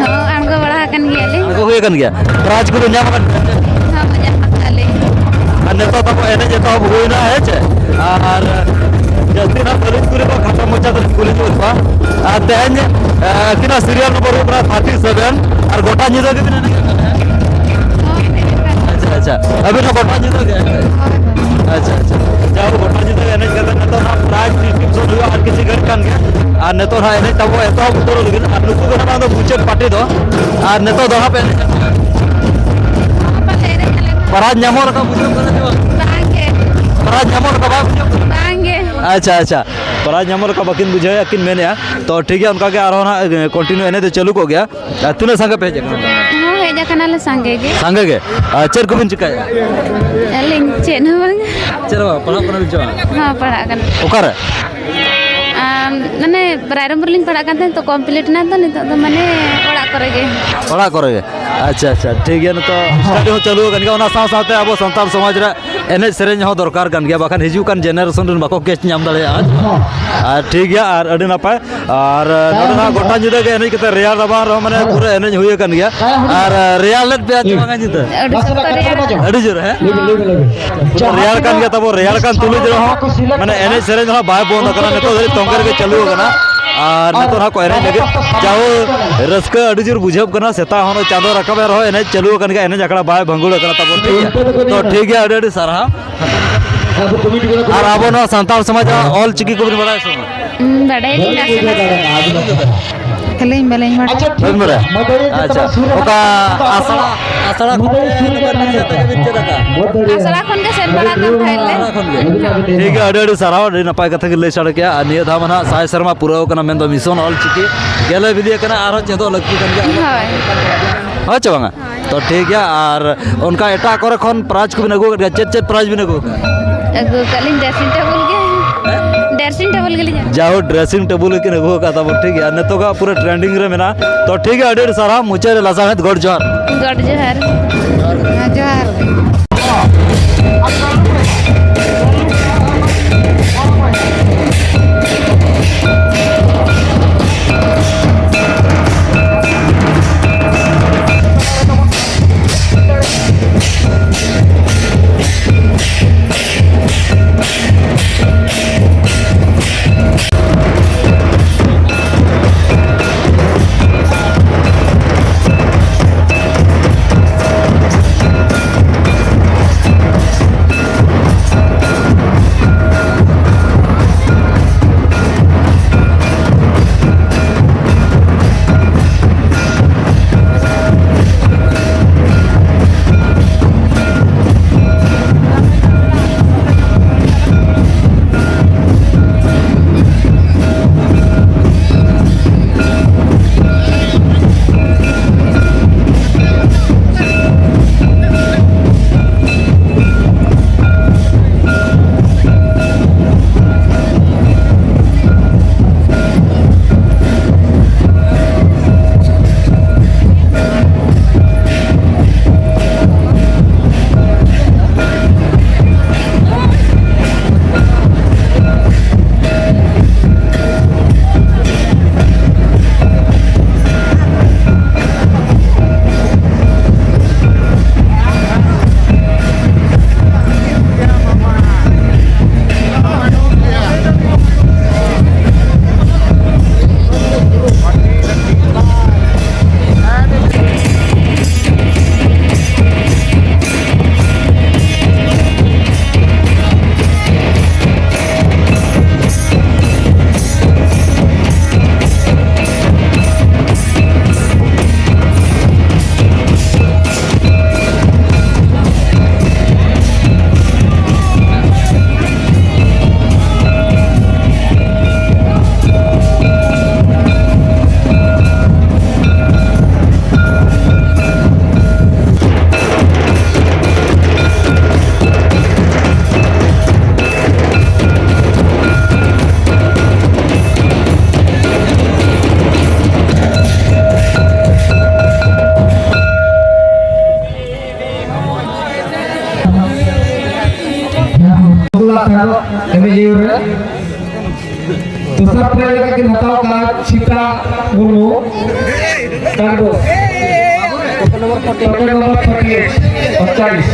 ᱦᱚᱸ, ᱟᱬᱜᱚ ᱵᱟᱲᱟ ᱟᱠᱟᱱ ᱜᱮᱭᱟᱞᱤᱧ᱾ ᱟᱬᱜᱚ ᱦᱩᱭ ᱟᱠᱟᱱ ᱜᱮᱭᱟ? ᱯᱨᱟᱭᱤᱡᱽ ᱠᱚᱫᱚ ᱧᱟᱢ ᱟᱠᱟᱫ ᱜᱮᱭᱟ? ᱦᱚᱸ, ᱧᱟᱢ ᱟᱠᱟᱫ ᱞᱤᱧ᱾ ᱟᱨ ᱱᱤᱛᱚᱜ ᱛᱟᱵᱚ ᱮᱱᱮᱡ ᱮᱛᱚᱦᱚᱵ ᱦᱩᱭᱱᱟ, ᱦᱮᱸ ᱪᱮ? ᱟᱨ ᱡᱟᱹᱥᱛᱤ ᱱᱟᱜ ᱵᱟᱹᱞᱤᱧ ᱠᱩᱞᱤ ᱠᱚᱣᱟ, ᱠᱷᱟᱴᱚ ᱢᱚᱪᱟ ᱛᱮᱞᱤᱧ ᱠᱩᱞᱤ ᱧᱚᱜ ᱠᱚᱣᱟ᱾ ᱟᱨ ᱛᱮᱦᱮᱧ, ᱮ, ᱟᱹᱠᱤᱱᱟᱜ serial number ᱦᱩᱭᱩᱜ ᱠᱟᱱᱟ thirty seven, ᱟᱨ ᱜᱚᱴᱟ ᱧᱤᱫᱟᱹ ᱜᱮᱵᱤᱱ ᱮᱱᱮᱡ ᱠᱟᱱ ᱛᱟᱦᱮᱸᱫ? ᱦᱚᱸ, ᱮᱱᱮᱡ ᱟᱠᱟᱫ᱾ ᱟᱪᱪᱷᱟ, ᱟᱪᱪᱷᱟ᱾ ᱟᱹᱵᱤᱱ ᱦᱚᱸ ᱜᱚᱴᱟ ᱧᱤᱫᱟᱹ ᱜᱮ? ᱦᱳᱭ, ᱦᱳᱭ᱾ ᱟᱪᱪᱷᱟ, ᱟᱪᱪᱷᱟ᱾ ᱡᱟᱦᱳ, ᱜᱚᱴᱟ ᱧᱤᱫᱟᱹ ᱮᱱᱮᱡ ᱠᱟᱛᱮ ᱱᱤᱛᱚᱜ ᱱᱟᱜ prize distribution ᱦᱩᱭᱩᱜᱼᱟ ᱟᱨ ᱠᱤᱪᱷᱩ ᱜᱷᱟᱹᱲᱤᱡ ᱠᱷᱟᱱ ᱜᱮ᱾ ᱟᱨ ᱱᱤᱛᱚᱜ ᱱᱟᱜ ᱮᱱᱮᱡ ᱛᱟᱵᱚ ᱮᱛᱚᱦᱚᱵ ᱩᱛᱟᱹᱨᱚᱜ ᱞᱟᱹᱜᱤᱫ᱾ ᱟᱨ ᱱᱩᱠᱩ ᱫᱚ ᱱᱟᱜ ᱚᱱᱟ ᱫᱚ ᱢᱩᱪᱟᱹᱫ party ᱫᱚ᱾ ᱟᱨ ᱱᱤᱛᱚᱜ ᱫᱚ ᱦᱟᱸᱜ ᱯᱮ ᱮᱱᱮᱡ ᱠᱟᱱᱟ᱾ ᱵᱟᱞᱮ ᱮᱱᱮᱡ ᱠᱟᱱᱟ᱾ Prize ᱧᱟᱢᱚᱜ ᱞᱮᱠᱟ ᱵᱩᱡᱷᱟᱹᱜ ᱠᱟᱱᱟ ᱪᱮ ᱵᱟᱝ? ᱵᱟᱝ ᱜᱮ᱾ Prize ᱧᱟᱢᱚᱜ ᱞᱮᱠᱟ ᱵᱟᱝ ᱵᱩᱡᱷᱟᱹᱜ ᱠᱟᱱᱟ? ᱵᱟᱝ ᱜᱮ᱾ ᱟᱪᱪᱷᱟ, ᱟᱪᱪᱷᱟ᱾ Prize ᱧᱟᱢᱚᱜ ᱞᱮᱠᱟ ᱵᱟᱹᱠᱤᱱ ᱵᱩᱡᱷᱟᱹᱣᱮᱫᱼᱟ, ᱠᱤᱱ ᱢᱮᱱᱮᱫᱼᱟ᱾ ᱛᱚ ᱴᱷᱤᱠ ᱜᱮᱭᱟ, ᱚᱱᱠᱟ ᱜᱮ ᱟᱨᱦᱚᱸ ᱱᱟᱜ continue ᱮᱱᱮᱡ ᱫᱚ ᱪᱟᱹᱞᱩ ᱠᱚᱜ ᱜᱮᱭᱟ᱾ ᱟᱨ ᱛᱤᱱᱟᱹᱜ ᱥᱟᱸᱜᱮ ᱯᱮ ᱦᱮᱡ ᱟᱠᱟᱱᱟ? ᱦᱚᱸ, ᱦᱮᱡ ᱟᱠᱟᱱᱟᱞᱮ ᱥᱟᱸᱜᱮ ᱜᱮ᱾ ᱥᱟᱸᱜᱮ ᱜᱮ? ᱟᱨ ᱪᱮᱫ ᱠᱚᱵᱤᱱ ᱪᱤᱠᱟᱹᱭᱮᱫᱼᱟ? ᱟᱹᱞᱤᱧ ᱪᱮᱫ ᱦᱚᱸ ᱵᱟᱝ᱾ ᱪᱮᱫ ᱦᱚᱸ ᱵᱟᱝ? ᱯᱟᱲᱦᱟᱜ ᱠᱟᱱᱟ ᱵᱤᱱ ᱪᱮ ᱵᱟᱝ? ᱦᱚᱸ, ᱯᱟᱲᱦᱟᱜ ᱠᱟᱱᱟ᱾ ᱚᱠᱟᱨᱮ? ᱟᱢ, ᱢᱟᱱᱮ, ᱨᱟᱭᱨᱚᱝᱯᱩᱨ ᱨᱮᱞᱤᱧ ᱯᱟᱲᱦᱟᱜ ᱠᱟᱱ ᱛᱟᱦᱮᱸᱫ, ᱛᱚ complete ᱮᱱᱟ, ᱛᱚ ᱱᱤᱛᱚᱜ ᱫᱚ, ᱢᱟᱱᱮ, ᱚᱲᱟᱜ ᱠᱚᱨᱮ ᱜᱮ᱾ ᱚᱲᱟᱜ ᱠᱚᱨᱮ ᱜᱮ? ᱟᱪᱪᱷᱟ, ᱟᱪᱪᱷᱟ, ᱴᱷᱤᱠ ᱜᱮᱭᱟ, ᱱᱤᱛᱚᱜ study ᱦᱚᱸ ᱪᱟᱹᱞᱩ ᱟᱠᱟᱱ ᱜᱮᱭᱟ, ᱚᱱᱟ ᱥᱟᱶ ᱥᱟᱶᱛᱮ ᱟᱵᱚ ᱥᱟᱱᱛᱟᱲ ᱥᱚᱢᱟᱡᱽ ᱨᱮ ᱮᱱᱮᱡ ᱥᱮᱨᱮᱧ ᱦᱚᱸ ᱫᱚᱨᱠᱟᱨ ᱠᱟᱱ ᱜᱮᱭᱟ, ᱵᱟᱠᱷᱟᱱ ᱦᱤᱡᱩᱜ ᱠᱟᱱ generation ᱨᱮᱱ ᱵᱟᱠᱚ catch ᱧᱟᱢ ᱫᱟᱲᱮᱭᱟᱜᱼᱟ᱾ ᱟᱨ ᱴᱷᱤᱠ ᱜᱮᱭᱟ, ᱟᱨ ᱟᱹᱰᱤ ᱱᱟᱯᱟᱭ᱾ ᱟᱨ ᱱᱚᱰᱮ ᱱᱟᱜ ᱜᱚᱴᱟ ᱧᱤᱫᱟᱹ ᱜᱮ ᱮᱱᱮᱡ ᱠᱟᱛᱮ ᱨᱮᱭᱟᱲ ᱨᱟᱵᱟᱝ ᱨᱮᱦᱚᱸ ᱢᱟᱱᱮ ᱯᱩᱨᱟᱹ ᱮᱱᱮᱡ ᱦᱩᱭ ᱟᱠᱟᱱ ᱜᱮᱭᱟ᱾ ᱟᱨ ᱨᱮᱭᱟᱲ ᱞᱮᱫ ᱯᱮᱭᱟ ᱪᱮ ᱵᱟᱝᱟ ᱧᱤᱫᱟᱹ? ᱟᱹᱰᱤ ᱥᱚᱠᱛᱚ ᱨᱮᱭᱟᱲ᱾ ᱟᱹᱰᱤ ᱡᱳᱨ, ᱦᱮᱸ? ᱯᱩᱨᱟᱹ ᱨᱮᱭᱟᱲ ᱠᱟᱱ ᱜᱮᱭᱟ ᱛᱟᱵᱚ, ᱨᱮᱭᱟᱲ ᱠᱟᱱ ᱛᱩᱞᱩᱡ ᱨᱮᱦᱚᱸ ᱢᱟᱱᱮ ᱮᱱᱮᱡ ᱥᱮᱨᱮᱧ ᱫᱚ ᱦᱟᱸᱜ ᱵᱟᱭ ᱵᱚᱱᱫ ᱟᱠᱟᱱᱟ, ᱱᱤᱛᱚᱜ ᱫᱷᱟᱹᱨᱤᱡ ᱛᱚᱸᱜᱮ ᱨᱮᱜᱮ ᱪᱟᱹᱞᱩ ᱟᱠᱟᱱᱟ᱾ ᱟᱨ ᱱᱤᱛᱚᱜ ᱦᱟᱸᱜ ᱠᱚ ᱮᱱᱮᱡ ᱞᱟᱹᱜᱤᱫ, ᱡᱟᱦᱳ, ᱨᱟᱹᱥᱠᱟᱹ ᱟᱹᱰᱤ ᱡᱳᱨ ᱵᱩᱡᱷᱟᱹᱜ ᱠᱟᱱᱟ᱾ ᱥᱮᱛᱟᱜ ᱦᱚᱸ ᱪᱟᱸᱫᱚ ᱨᱟᱠᱟᱵ ᱮᱱ ᱨᱮᱦᱚᱸ ᱮᱱᱮᱡ ᱪᱟᱹᱞᱩ ᱟᱠᱟᱱ ᱜᱮᱭᱟ, ᱮᱱᱮᱡ ᱟᱠᱷᱲᱟ ᱵᱟᱭ ᱵᱷᱟᱸᱜᱩᱲ ᱟᱠᱟᱱᱟ ᱛᱟᱵᱚᱱ, ᱴᱷᱤᱠ ᱜᱮᱭᱟ? ᱛᱚ ᱴᱷᱤᱠ ᱜᱮᱭᱟ, ᱟᱹᱰᱤ ᱟᱹᱰᱤ ᱥᱟᱨᱦᱟᱣ᱾ ᱟᱨ ᱟᱵᱚ ᱱᱚᱣᱟ ᱥᱟᱱᱛᱟᱲ ᱥᱚᱢᱟᱡᱽ ᱨᱮ ᱚᱞ ᱪᱤᱠᱤ ᱠᱚᱵᱤᱱ ᱵᱟᱲᱟᱭᱟ ᱥᱮ ᱵᱟᱝ? ᱦᱩᱸ, ᱵᱟᱰᱟᱭᱟᱞᱤᱧ ᱱᱟᱥᱮ ᱱᱟᱥᱮ᱾ ᱠᱷᱟᱹᱞᱤᱧ ᱵᱟᱹᱞᱤᱧ ᱵᱟᱲᱟᱭᱟ᱾ ᱵᱟᱹᱧ ᱵᱟᱲᱟᱭᱟ? ᱟᱪᱪᱷᱟ, ᱚᱠᱟ ᱟᱥᱲᱟ, ᱟᱥᱲᱟ ᱠᱷᱚᱱ ᱜᱮ ᱱᱚᱝᱠᱟ ᱮᱱᱮᱡ ᱥᱮᱨᱮᱧ ᱫᱚ ᱵᱤᱱ ᱪᱮᱫ ᱟᱠᱟᱫᱼᱟ? ᱟᱥᱲᱟ ᱠᱷᱚᱱ ᱜᱮ ᱥᱮᱱ ᱵᱟᱲᱟ ᱠᱟᱱ ᱛᱟᱦᱮᱸᱫ ᱞᱮ᱾ ᱟᱥᱲᱟ ᱠᱷᱚᱱ ᱜᱮ? ᱴᱷᱤᱠ ᱜᱮᱭᱟ, ᱟᱹᱰᱤ ᱟᱹᱰᱤ ᱥᱟᱨᱦᱟᱣ, ᱟᱹᱰᱤ ᱱᱟᱯᱟᱭ ᱠᱟᱛᱷᱟ ᱜᱮ ᱞᱟᱹᱭ ᱥᱟᱰᱮ ᱠᱮᱜᱼᱟ᱾ ᱟᱨ ᱱᱤᱭᱟᱹ ᱫᱷᱟᱣ ᱢᱟ ᱱᱟᱦᱟᱜ ᱥᱟᱭ ᱥᱮᱨᱢᱟ ᱯᱩᱨᱟᱹᱣ ᱠᱟᱱᱟ, ᱢᱮᱱᱫᱚ ᱢᱤᱥᱚᱱ ᱚᱞ ᱪᱤᱠᱤ ᱜᱮᱞᱮ ᱵᱤᱞᱤ ᱟᱠᱟᱱᱟ, ᱟᱨᱦᱚᱸ ᱪᱮᱫᱚᱜ ᱞᱟᱹᱠᱛᱤ ᱠᱟᱱ ᱜᱮᱭᱟ᱾ ᱦᱳᱭ᱾ ᱦᱳᱭ ᱪᱮ ᱵᱟᱝᱟ? ᱦᱳᱭ᱾ ᱛᱚ ᱴᱷᱤᱠ ᱜᱮᱭᱟ, ᱟᱨ ᱚᱱᱠᱟ ᱮᱴᱟᱜ ᱠᱚᱨᱮ ᱠᱷᱚᱱ ᱯᱨᱟᱭᱤᱡᱽ ᱠᱚᱵᱤᱱ ᱟᱹᱜᱩ ᱟᱠᱟᱫ ᱜᱮᱭᱟ? ᱪᱮᱫ ᱪᱮᱫ ᱯᱨᱟᱭᱤᱡᱽ ᱵᱤᱱ ᱟᱹᱜᱩ ᱟᱠᱟᱫᱼᱟ? ᱟᱹᱜᱩ ᱟᱠᱟᱫ ᱞᱤᱧ dressing table ᱜᱮ᱾ Dressing table ᱜᱮᱞᱤᱧ ᱟᱹᱜᱩ ᱡᱟᱦᱳ, dressing table ᱠᱤᱱ ᱟᱹᱜᱩ ᱟᱠᱟᱫ ᱛᱟᱵᱚᱱ, ᱴᱷᱤᱠ ᱜᱮᱭᱟ᱾ ᱱᱤᱛᱚᱜᱟᱜ ᱯᱩᱨᱟᱹ trending ᱨᱮ ᱢᱮᱱᱟᱜᱼᱟ᱾ ᱛᱚ ᱴᱷᱤᱠ ᱜᱮᱭᱟ, ᱟᱹᱰᱤ ᱟᱹᱰᱤ ᱥᱟᱨᱦᱟᱣ᱾ ᱢᱩᱪᱟᱹᱫ ᱨᱮ ᱞᱟᱥᱟᱲᱦᱮᱫ ᱜᱚᱰ ᱡᱚᱦᱟᱨ᱾ ᱜᱚᱰ ᱡᱚᱦᱟᱨ᱾ ᱦᱮᱸ, ᱡᱚᱦᱟᱨ᱾ ᱤᱭᱟᱹ ᱨᱮ ᱫᱚᱥᱟᱨ ᱯᱨᱟᱭᱤᱡᱽ ᱞᱮᱠᱟ ᱠᱤᱱ ᱦᱟᱛᱟᱣ ᱠᱟᱜᱼᱟ ᱪᱷᱤᱛᱟ ᱢᱩᱨᱢᱩ, ᱠᱟᱰᱵᱳᱥ᱾ ᱴᱳᱠᱮᱱ ᱱᱚᱢᱵᱚᱨ ᱯᱷᱳᱨᱴᱤ ᱮᱭᱤᱴ, ᱯᱚᱸᱪᱟᱞᱤᱥ᱾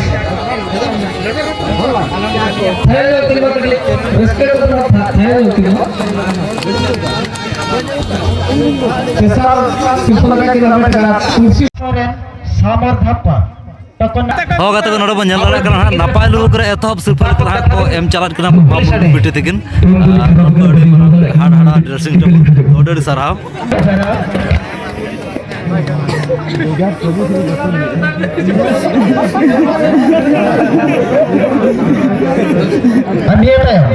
ᱛᱟᱦᱮᱸ ᱧᱚᱜ ᱠᱤᱱ ᱢᱟ ᱠᱟᱹᱴᱤᱡ ᱨᱟᱹᱥᱠᱟᱹ ᱠᱟᱛᱮ ᱢᱟ ᱛᱟᱦᱮᱸ ᱧᱚᱜ ᱠᱤᱱ ᱢᱟ᱾ ᱛᱮᱥᱟᱨ ᱥᱤᱨᱯᱟᱹ ᱞᱮᱠᱟ ᱠᱤᱱ ᱦᱟᱢᱮᱴ ᱠᱟᱜᱼᱟ ᱛᱩᱞᱥᱤ ᱥᱚᱨᱮᱱ, ᱥᱟᱢᱟᱨ ᱫᱷᱟᱯᱟ᱾ ᱦᱚᱸ ᱜᱟᱛᱮ ᱠᱚ, ᱱᱚᱰᱮ ᱵᱚᱱ ᱧᱮᱞ ᱫᱟᱲᱮᱭᱟᱜ ᱠᱟᱱᱟ ᱦᱟᱸᱜ, ᱱᱟᱯᱟᱭ ᱞᱩᱠ ᱨᱮ ᱮᱛᱚᱦᱚᱵ ᱥᱤᱨᱯᱟᱹ ᱞᱮᱠᱟ ᱦᱟᱸᱜ ᱠᱚ ᱮᱢ ᱪᱟᱞᱟᱜ ᱠᱟᱱᱟ ᱵᱟᱹᱵᱩ ᱵᱤᱴᱤ ᱛᱟᱹᱠᱤᱱ᱾ ᱟᱨ ᱱᱚᱝᱠᱟ ᱟᱹᱰᱤ ᱢᱟᱨᱟᱝ ᱦᱟᱲ ᱦᱟᱲᱟ dressing table, ᱟᱹᱰᱤ ᱟᱹᱰᱤ ᱥᱟᱨᱦᱟᱣ᱾ ᱟᱨ ᱱᱤᱭᱟᱹ ᱛᱟᱭᱚᱢ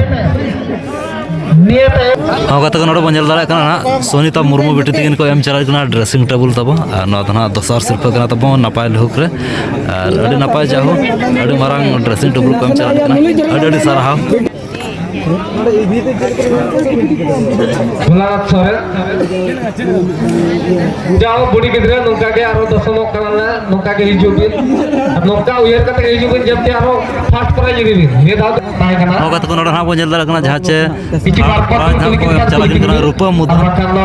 ᱱᱤᱭᱟᱹ ᱛᱟᱭᱚᱢ᱾ ᱦᱚᱸ ᱜᱟᱛᱮ ᱠᱚ, ᱱᱚᱰᱮ ᱵᱚᱱ ᱧᱮᱞ ᱫᱟᱲᱮᱭᱟᱜ ᱠᱟᱱᱟ ᱦᱟᱸᱜ, ᱥᱚᱱᱤᱛᱟ ᱢᱩᱨᱢᱩ ᱵᱤᱴᱤ ᱛᱟᱹᱠᱤᱱ ᱠᱚ ᱮᱢ ᱪᱟᱞᱟᱜ ᱠᱟᱱᱟ dressing table ᱛᱟᱵᱚ᱾ ᱟᱨ ᱱᱚᱣᱟ ᱫᱚ ᱦᱟᱸᱜ ᱫᱚᱥᱟᱨ ᱥᱤᱨᱯᱟᱹ ᱠᱟᱱᱟ ᱛᱟᱵᱚ ᱱᱟᱯᱟᱭ ᱞᱩᱠ ᱨᱮ᱾ ᱟᱨ ᱟᱹᱰᱤ ᱱᱟᱯᱟᱭ ᱡᱟᱭᱦᱳᱠ, ᱟᱹᱰᱤ ᱢᱟᱨᱟᱝ dressing table ᱠᱚ ᱮᱢ ᱪᱟᱞᱟᱜ ᱠᱟᱱᱟ᱾ ᱟᱹᱰᱤ ᱟᱹᱰᱤ ᱥᱟᱨᱦᱟᱣ᱾ ᱵᱷᱳᱞᱟᱱᱟᱛᱷ ᱥᱚᱨᱮᱱ᱾ ᱡᱟᱣ ᱵᱩᱰᱷᱤ ᱜᱤᱫᱽᱨᱟᱹ ᱱᱚᱝᱠᱟ ᱜᱮ ᱟᱨᱚ ᱫᱚᱥᱚᱱᱚᱜ ᱠᱟᱱᱟ ᱞᱮ, ᱱᱚᱝᱠᱟ ᱜᱮ ᱦᱤᱡᱩᱜ ᱵᱤᱱ᱾ ᱟᱨ ᱱᱚᱝᱠᱟ ᱩᱭᱦᱟᱹᱨ ᱠᱟᱛᱮ ᱜᱮ ᱦᱤᱡᱩᱜ ᱵᱤᱱ, ᱡᱮᱢᱛᱤ ᱟᱨᱚ first prize ᱤᱫᱤ ᱵᱤᱱ᱾ ᱱᱤᱭᱟᱹ ᱫᱷᱟᱣ ᱫᱚ ᱛᱟᱦᱮᱸ ᱠᱟᱱᱟ᱾ ᱦᱚᱸ ᱜᱟᱛᱮ ᱠᱚ, ᱱᱚᱰᱮ ᱦᱟᱸᱜ ᱵᱚᱱ ᱧᱮᱞ ᱫᱟᱲᱮᱭᱟᱜ ᱠᱟᱱᱟ ᱡᱟᱦᱟᱸ ᱪᱮ ᱠᱤᱪᱷᱩ ᱵᱟᱨ ᱯᱟᱸᱪ prize ᱦᱟᱸᱜ ᱠᱚ ᱮᱢ ᱪᱟᱞᱟᱜ ᱠᱟᱱᱟ, ᱨᱩᱯᱟᱹ ᱢᱩᱫᱽᱨᱟ᱾ ᱟᱨ ᱵᱟᱠᱷᱟᱱ ᱫᱚ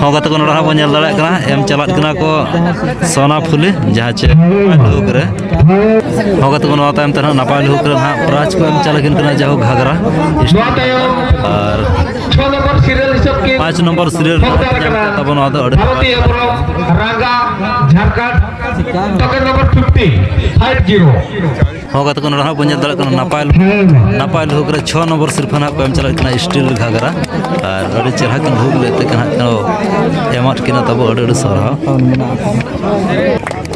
ᱦᱚᱸ ᱜᱟᱛᱮ ᱠᱚ, ᱱᱚᱰᱮ ᱦᱟᱸᱜ ᱵᱚᱱ ᱧᱮᱞ ᱫᱟᱲᱮᱭᱟᱜ ᱠᱟᱱᱟ, ᱮᱢ ᱪᱟᱞᱟᱜ ᱠᱟᱱᱟ ᱠᱚ ᱥᱳᱱᱟ ᱯᱷᱩᱞᱤ, ᱡᱟᱦᱟᱸ ᱪᱮ ᱱᱟᱯᱟᱭ ᱞᱩᱠ ᱨᱮ᱾ ᱦᱚᱸ ᱜᱟᱛᱮ ᱠᱚ, ᱱᱚᱣᱟ ᱛᱟᱭᱚᱢ ᱛᱮ ᱱᱟᱦᱟᱜ ᱱᱟᱯᱟᱭ ᱞᱩᱠ ᱨᱮ ᱱᱟᱦᱟᱜ prize ᱠᱚ ᱮᱢ ᱪᱟᱞᱟᱜ ᱠᱟᱱᱟ, ᱡᱟᱭᱦᱳᱠ ᱜᱷᱟᱜᱽᱨᱟ᱾ ᱱᱚᱣᱟ ᱛᱟᱭᱚᱢ ᱟᱨ ᱪᱷᱚ ᱱᱚᱢᱵᱚᱨ serial ᱦᱤᱥᱟᱹᱵ ᱠᱤᱱ ᱯᱟᱸᱪ ᱱᱚᱢᱵᱚᱨ serial ᱨᱮ ᱦᱚᱠᱫᱟᱨ ᱧᱟᱢ ᱠᱟᱱᱟ᱾ ᱠᱮᱫ ᱛᱟᱵᱚᱱ, ᱱᱚᱣᱟ ᱫᱚ ᱟᱹᱰᱤ ᱵᱷᱟᱨᱚᱛᱤᱭᱚ ᱯᱚᱨᱚᱵᱽ ᱨᱟᱸᱜᱟ Jharkhand, token number fifty, five zero᱾ ᱦᱚᱸ ᱜᱟᱛᱮ ᱠᱚ, ᱱᱚᱰᱮ ᱦᱟᱸᱜ ᱵᱚᱱ ᱧᱮᱞ ᱫᱟᱲᱮᱭᱟᱜ ᱠᱟᱱᱟ ᱱᱟᱯᱟᱭ, ᱱᱟᱯᱟᱭ ᱞᱩᱠ ᱨᱮ ᱪᱷᱚ ᱱᱚᱢᱵᱚᱨ ᱥᱤᱨᱯᱷᱟᱹ ᱱᱟᱦᱟᱜ ᱠᱚ ᱮᱢ ᱪᱟᱞᱟᱜ ᱠᱟᱱᱟ steel ᱜᱷᱟᱜᱽᱨᱟ᱾ ᱟᱨ ᱟᱹᱰᱤ ᱪᱮᱦᱨᱟ ᱠᱤᱱ ᱞᱩᱠ ᱞᱮᱫ ᱛᱮ ᱱᱟᱦᱟᱜ ᱠᱚ ᱮᱢᱟᱫ ᱠᱤᱱᱟ ᱛᱟᱵᱚ, ᱟᱹᱰᱤ ᱟᱹᱰᱤ ᱥᱟᱨᱦᱟᱣ᱾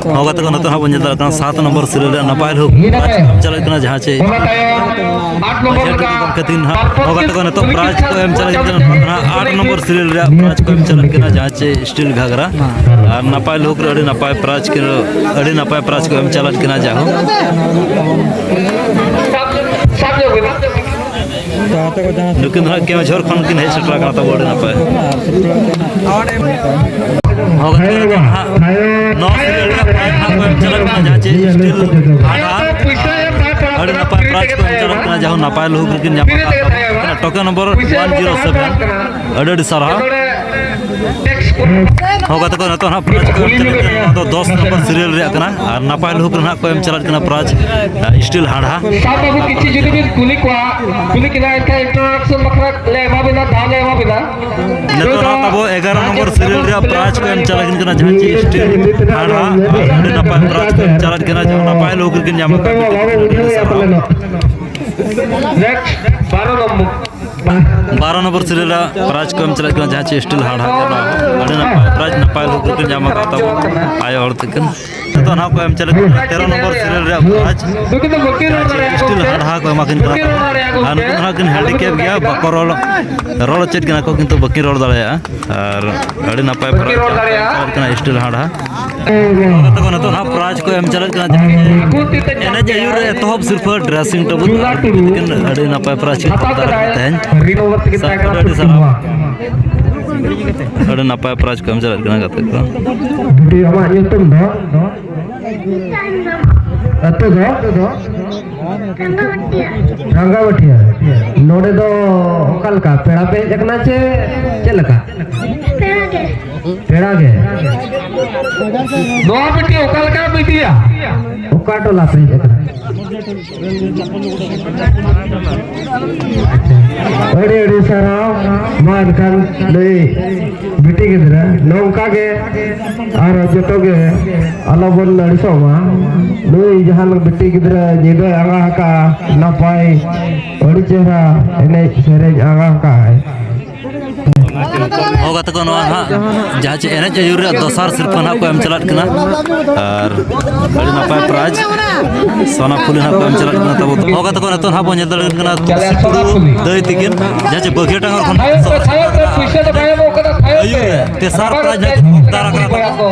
ᱦᱚᱸ ᱜᱟᱛᱮ ᱠᱚ, ᱱᱤᱛᱚᱜ ᱦᱟᱸᱜ ᱵᱚᱱ ᱧᱮᱞ ᱫᱟᱲᱮᱭᱟᱜ ᱠᱟᱱᱟ ᱥᱟᱛ ᱱᱚᱢᱵᱚᱨ serial ᱨᱮ ᱱᱟᱯᱟᱭ ᱞᱩᱠ ᱮᱢ ᱪᱟᱞᱟᱜ ᱠᱟᱱᱟ, ᱡᱟᱦᱟᱸ ᱪᱮ ᱚᱱᱟ ᱛᱟᱭᱚᱢ ᱟᱴ ᱱᱚᱢᱵᱚᱨ ᱢᱟᱹᱡᱷᱤ ᱦᱟᱲᱟᱢ ᱜᱚᱢᱠᱮ ᱛᱟᱹᱠᱤᱱ ᱱᱟᱦᱟᱜ᱾ ᱦᱚᱸ ᱜᱟᱛᱮ ᱠᱚ, ᱱᱤᱛᱚᱜ prize ᱠᱚ ᱮᱢ ᱪᱟᱞᱟᱜ ᱠᱟᱱᱟ, ᱱᱚᱣᱟ ᱫᱚ ᱱᱟᱦᱟᱜ ᱟᱴ ᱱᱚᱢᱵᱚᱨ serial ᱨᱮᱭᱟᱜ prize ᱠᱚ ᱮᱢ ᱪᱟᱞᱟᱜ ᱠᱟᱱᱟ, ᱡᱟᱦᱟᱸ ᱪᱮ steel ᱜᱷᱟᱜᱽᱨᱟ᱾ ᱟᱨ ᱱᱟᱯᱟᱭ ᱞᱩᱠ ᱨᱮ ᱟᱹᱰᱤ ᱱᱟᱯᱟᱭ prize ᱠᱚ, ᱟᱹᱰᱤ ᱱᱟᱯᱟᱭ prize ᱠᱚ ᱮᱢ ᱪᱟᱞᱟᱜ ᱠᱟᱱᱟ, ᱡᱟᱭᱦᱳᱠ᱾ ᱱᱩᱠᱤᱱ ᱫᱚ ᱱᱟᱦᱟᱜ ᱠᱮᱣᱡᱷᱚᱨ ᱠᱷᱚᱱ ᱠᱤᱱ ᱦᱮᱡ ᱥᱮᱴᱮᱨ ᱟᱠᱟᱱᱟ ᱛᱟᱵᱚ, ᱟᱹᱰᱤ ᱱᱟᱯᱟᱭ᱾ ᱦᱚᱸ ᱜᱟᱛᱮ ᱠᱚ, ᱱᱤᱛᱚᱜ ᱱᱟᱦᱟᱜ ᱱᱚᱣᱟ serial ᱨᱮᱭᱟᱜ prize ᱱᱟᱦᱟᱜ ᱠᱚ ᱮᱢ ᱪᱟᱞᱟᱜ ᱠᱟᱱᱟ, ᱡᱟᱦᱟᱸ ᱪᱮ steel ᱜᱷᱟᱜᱽᱨᱟ᱾ ᱟᱹᱰᱤ ᱱᱟᱯᱟᱭ ᱯᱨᱟᱭᱤᱡᱽ ᱠᱚ ᱮᱢ ᱪᱟᱞᱟᱜ ᱠᱟᱱᱟ, ᱡᱟᱦᱟᱸ ᱱᱟᱯᱟᱭ ᱞᱩᱦᱩᱠ ᱨᱮᱠᱤᱱ ᱧᱟᱢ ᱟᱠᱟᱫ ᱛᱟᱵᱚᱱᱟ᱾ Token number one zero seven. ᱟᱹᱰᱤ ᱟᱹᱰᱤ ᱥᱟᱨᱦᱟᱣ᱾ ᱦᱚᱸ ᱜᱟᱛᱮ ᱠᱚ, ᱱᱤᱛᱚᱜ ᱱᱟᱦᱟᱜ ᱯᱨᱟᱭᱤᱡᱽ ᱠᱚ ᱮᱢ ᱪᱟᱞᱟᱜ ᱠᱟᱱᱟ, ᱱᱚᱣᱟ ᱫᱚ ᱫᱚᱥ ᱱᱚᱢᱵᱚᱨ ᱥᱤᱨᱤᱭᱟᱞ ᱨᱮᱭᱟᱜ ᱠᱟᱱᱟ᱾ ᱟᱨ ᱱᱟᱯᱟᱭ ᱞᱩᱦᱩᱠ ᱨᱮ ᱱᱟᱦᱟᱜ ᱠᱚ ᱮᱢ ᱪᱟᱞᱟᱜ ᱠᱟᱱᱟ ᱯᱨᱟᱭᱤᱡᱽ, ᱟᱸ, ᱥᱴᱤᱞ ᱦᱟᱸᱰᱦᱟ᱾ ᱥᱟᱨ ᱵᱟᱹᱵᱩ, ᱠᱤᱪᱷᱩ ᱡᱩᱫᱤ ᱵᱤᱱ ᱠᱩᱞᱤ ᱠᱚᱣᱟ, ᱠᱩᱞᱤ ᱠᱤᱱᱟ, ᱮᱱᱠᱷᱟᱱ ᱤᱱᱴᱨᱳᱰᱟᱠᱥᱚᱱ ᱵᱟᱠᱷᱨᱟ ᱞᱮ ᱮᱢᱟ ᱵᱤᱱᱟ, ᱫᱟᱣ ᱞᱮ ᱮᱢᱟ ᱵᱤᱱᱟ᱾ ᱱᱤᱛᱚᱜ ᱱᱟᱦᱟᱜ ᱛᱟᱵᱚ ᱮᱜᱟᱨᱚ ᱱᱚᱢᱵᱚᱨ ᱥᱤᱨᱤᱭᱟᱞ ᱨᱮᱭᱟᱜ ᱯᱨᱟᱭᱤᱡᱽ ᱠᱚ ᱮᱢ ᱪᱟᱞᱟᱜ ᱠᱟᱱᱟ, ᱡᱟᱦᱟᱸ ᱪᱮ ᱥᱴᱤᱞ ᱦᱟᱸᱰᱦᱟ᱾ ᱟᱹᱰᱤ ᱱᱟᱯᱟᱭ ᱯᱨᱟᱭᱤᱡᱽ ᱠᱚ ᱮᱢ ᱪᱟᱞᱟᱜ ᱠᱟᱱᱟ, ᱡᱟᱦᱟᱸ ᱱᱟᱯᱟᱭ ᱞᱩᱦᱩᱠ ᱨᱮᱠᱤᱱ ᱧᱟᱢ ᱟᱠᱟᱫ᱾ ᱱᱮᱠᱥᱴ, ᱵᱟᱨᱚ ᱱᱚᱢᱵᱚᱨ᱾ ᱵᱟᱨᱚ ᱱᱚᱢᱵᱚᱨ ᱥᱤᱨᱤᱭᱟᱞ ᱨᱮᱭᱟᱜ ᱯᱨᱟᱭᱤᱡᱽ ᱠᱚ ᱮᱢ ᱪᱟᱞᱟᱜ ᱠᱟᱱᱟ, ᱡᱟᱦᱟᱸ ᱪᱮ ᱥᱴᱤᱞ ᱦᱟᱸᱰᱦᱟ ᱠᱟᱱᱟ᱾ ᱟᱹᱰᱤ ᱱᱟᱯᱟᱭ ᱯᱨᱟᱭᱤᱡᱽ, ᱱᱟᱯᱟᱭ ᱞᱩᱦᱩᱠ ᱨᱮᱠᱤᱱ ᱧᱟᱢ ᱟᱠᱟᱫ ᱛᱟᱵᱚ ᱟᱭᱳ ᱦᱚᱲ ᱛᱟᱹᱠᱤᱱ᱾ ᱱᱤᱛᱚᱜ ᱱᱟᱦᱟᱜ ᱠᱚ ᱮᱢ ᱪᱟᱞᱟᱜ ᱠᱟᱱᱟ ᱛᱮᱨᱚ ᱱᱚᱢᱵᱚᱨ ᱥᱤᱨᱤᱭᱟᱞ ᱨᱮᱭᱟᱜ ᱯᱨᱟᱭᱤᱡᱽ᱾ ᱥᱴᱤᱞ ᱦᱟᱸᱰᱦᱟ ᱠᱚ ᱮᱢᱟ ᱠᱤᱱ ᱠᱟᱱᱟ᱾ ᱟᱨ ᱱᱩᱠᱤᱱ ᱱᱟᱦᱟᱜ ᱠᱤᱱ ᱦᱮᱱᱰᱤᱠᱮᱯ ᱜᱮᱭᱟ, ᱵᱟᱠᱚ ᱨᱚᱲ, ᱨᱚᱲ ᱦᱚᱪᱚᱭᱮᱫ ᱠᱤᱱᱟ ᱠᱚ, ᱠᱤᱱᱛᱩ ᱵᱟᱹᱠᱤᱱ ᱨᱚᱲ ᱫᱟᱲᱮᱭᱟᱜᱼᱟ᱾ ᱟᱨ ᱟᱹᱰᱤ ᱱᱟᱯᱟᱭ ᱯᱨᱟᱭᱤᱡᱽ ᱠᱚ ᱮᱢ ᱪᱟᱞᱟᱜ ᱠᱟᱱᱟ ᱥᱴᱤᱞ ᱦᱟᱸᱰᱦᱟ᱾ ᱱᱤᱛᱚᱜ ᱱᱟᱦᱟᱜ ᱯᱨᱟᱭᱤᱡᱽ ᱠᱚ ᱮᱢ ᱪᱟᱞᱟᱜ ᱠᱟᱱᱟ, ᱡᱟᱦᱟᱸ ᱮᱱᱮᱡ ᱟᱹᱭᱩᱨ ᱨᱮ ᱮᱛᱚᱦᱚᱵ ᱥᱤᱨᱯᱟᱹ ᱰᱨᱮᱥᱤᱝ ᱴᱮᱵᱩᱞ ᱟᱨ ᱟᱹᱰᱤ ᱱᱟᱯᱟᱭ ᱯᱨᱟᱭᱤᱡᱽ ᱠᱤᱱ ᱦᱟᱛᱟᱣ ᱫᱟᱲᱮᱭᱟᱜ ᱛᱮᱦᱮᱧ᱾ ᱟᱹᱰᱤ ᱱᱟᱯᱟᱭ ᱯᱨᱟᱭᱤᱡᱽ ᱠᱚ ᱮᱢ ᱪᱟᱞᱟᱜ ᱠᱟᱱᱟ, ᱜᱟᱛᱮ ᱠᱚ᱾ ᱵᱤᱴᱤ, ᱟᱢᱟᱜ ᱧᱩᱛᱩᱢ ᱫᱚ? ᱟᱹᱛᱩ ᱫᱚ? ᱨᱟᱸᱜᱟᱢᱟᱹᱴᱤᱭᱟᱹ᱾ ᱱᱚᱰᱮ ᱫᱚ ᱚᱠᱟ ᱞᱮᱠᱟ ᱯᱮᱲᱟ ᱯᱮ ᱦᱮᱡ ᱟᱠᱟᱱᱟ ᱪᱮ ᱪᱮᱫ ᱞᱮᱠᱟ? ᱯᱮᱲᱟ ᱜᱮ᱾ ᱯᱮᱲᱟ ᱜᱮ᱾ ᱱᱚᱣᱟ ᱵᱤᱴᱤ ᱚᱠᱟ ᱞᱮᱠᱟ ᱵᱤᱴᱤᱭᱟ? ᱚᱠᱟ ᱴᱚᱞᱟ ᱯᱮ ᱦᱮᱡ ᱟᱠᱟᱱᱟ? ᱟᱪᱪᱷᱟ᱾ ᱟᱹᱰᱤ ᱟᱹᱰᱤ ᱥᱟᱨᱦᱟᱣ᱾ ᱢᱟ ᱮᱱᱠᱷᱟᱱ ᱞᱟᱹᱭ ᱵᱤᱴᱤ ᱜᱤᱫᱽᱨᱟᱹ ᱱᱚᱝᱠᱟ ᱜᱮ ᱟᱨ ᱡᱚᱛᱚ ᱜᱮ ᱟᱞᱚ ᱵᱚᱱ ᱟᱹᱲᱤᱥᱚᱜ ᱢᱟ᱾ ᱱᱩᱭ ᱡᱟᱦᱟᱸ ᱵᱤᱴᱤ ᱜᱤᱫᱽᱨᱟᱹ ᱧᱤᱫᱟᱹᱭ ᱟᱸᱜᱟ ᱟᱠᱟᱫᱼᱟ, ᱱᱟᱯᱟᱭ ᱟᱹᱰᱤ ᱪᱮᱦᱨᱟ ᱮᱱᱮᱡ ᱥᱮᱨᱮᱧ ᱟᱸᱜᱟ ᱟᱠᱟᱫᱼᱟᱭ᱾ ᱦᱚᱸ ᱜᱟᱛᱮ ᱠᱚ, ᱱᱚᱣᱟ ᱦᱟᱸᱜ ᱡᱟᱦᱟᱸ ᱪᱮ ᱮᱱᱮᱡ ᱟᱹᱭᱩᱨ ᱨᱮᱭᱟᱜ ᱫᱚᱥᱟᱨ ᱥᱤᱨᱯᱟᱹ ᱱᱟᱦᱟᱜ ᱠᱚ ᱮᱢ ᱪᱟᱞᱟᱜ ᱠᱟᱱᱟ᱾ ᱟᱨ ᱟᱹᱰᱤ ᱱᱟᱯᱟᱭ ᱯᱨᱟᱭᱤᱡᱽ ᱥᱚᱱᱟ ᱯᱷᱩᱞᱤ ᱱᱟᱦᱟᱜ ᱠᱚ ᱮᱢ ᱪᱟᱞᱟᱜ ᱠᱟᱱᱟ ᱛᱟᱵᱚ᱾ ᱦᱚᱸ ᱜᱟᱛᱮ ᱠᱚ, ᱱᱤᱛᱚᱜ ᱱᱟᱦᱟᱜ ᱵᱚᱱ ᱧᱮᱞ ᱫᱟᱲᱮᱭᱟᱜ ᱠᱟᱱᱟ ᱥᱩᱫᱷᱩ ᱫᱟᱹᱭ ᱛᱤᱠᱤᱱ ᱡᱟᱦᱟᱸ ᱪᱮ ᱵᱟᱹᱜᱷᱤᱭᱟᱹ ᱴᱟᱸᱜᱚᱨ ᱠᱷᱚᱱ ᱟᱹᱭᱩᱨ ᱨᱮ ᱛᱮᱥᱟᱨ ᱯᱨᱟᱭᱤᱡᱽ ᱱᱟᱦᱟᱜ ᱠᱤᱱ ᱦᱚᱠᱫᱟᱨ ᱟᱠᱟᱫᱟ ᱛᱟᱵᱚ᱾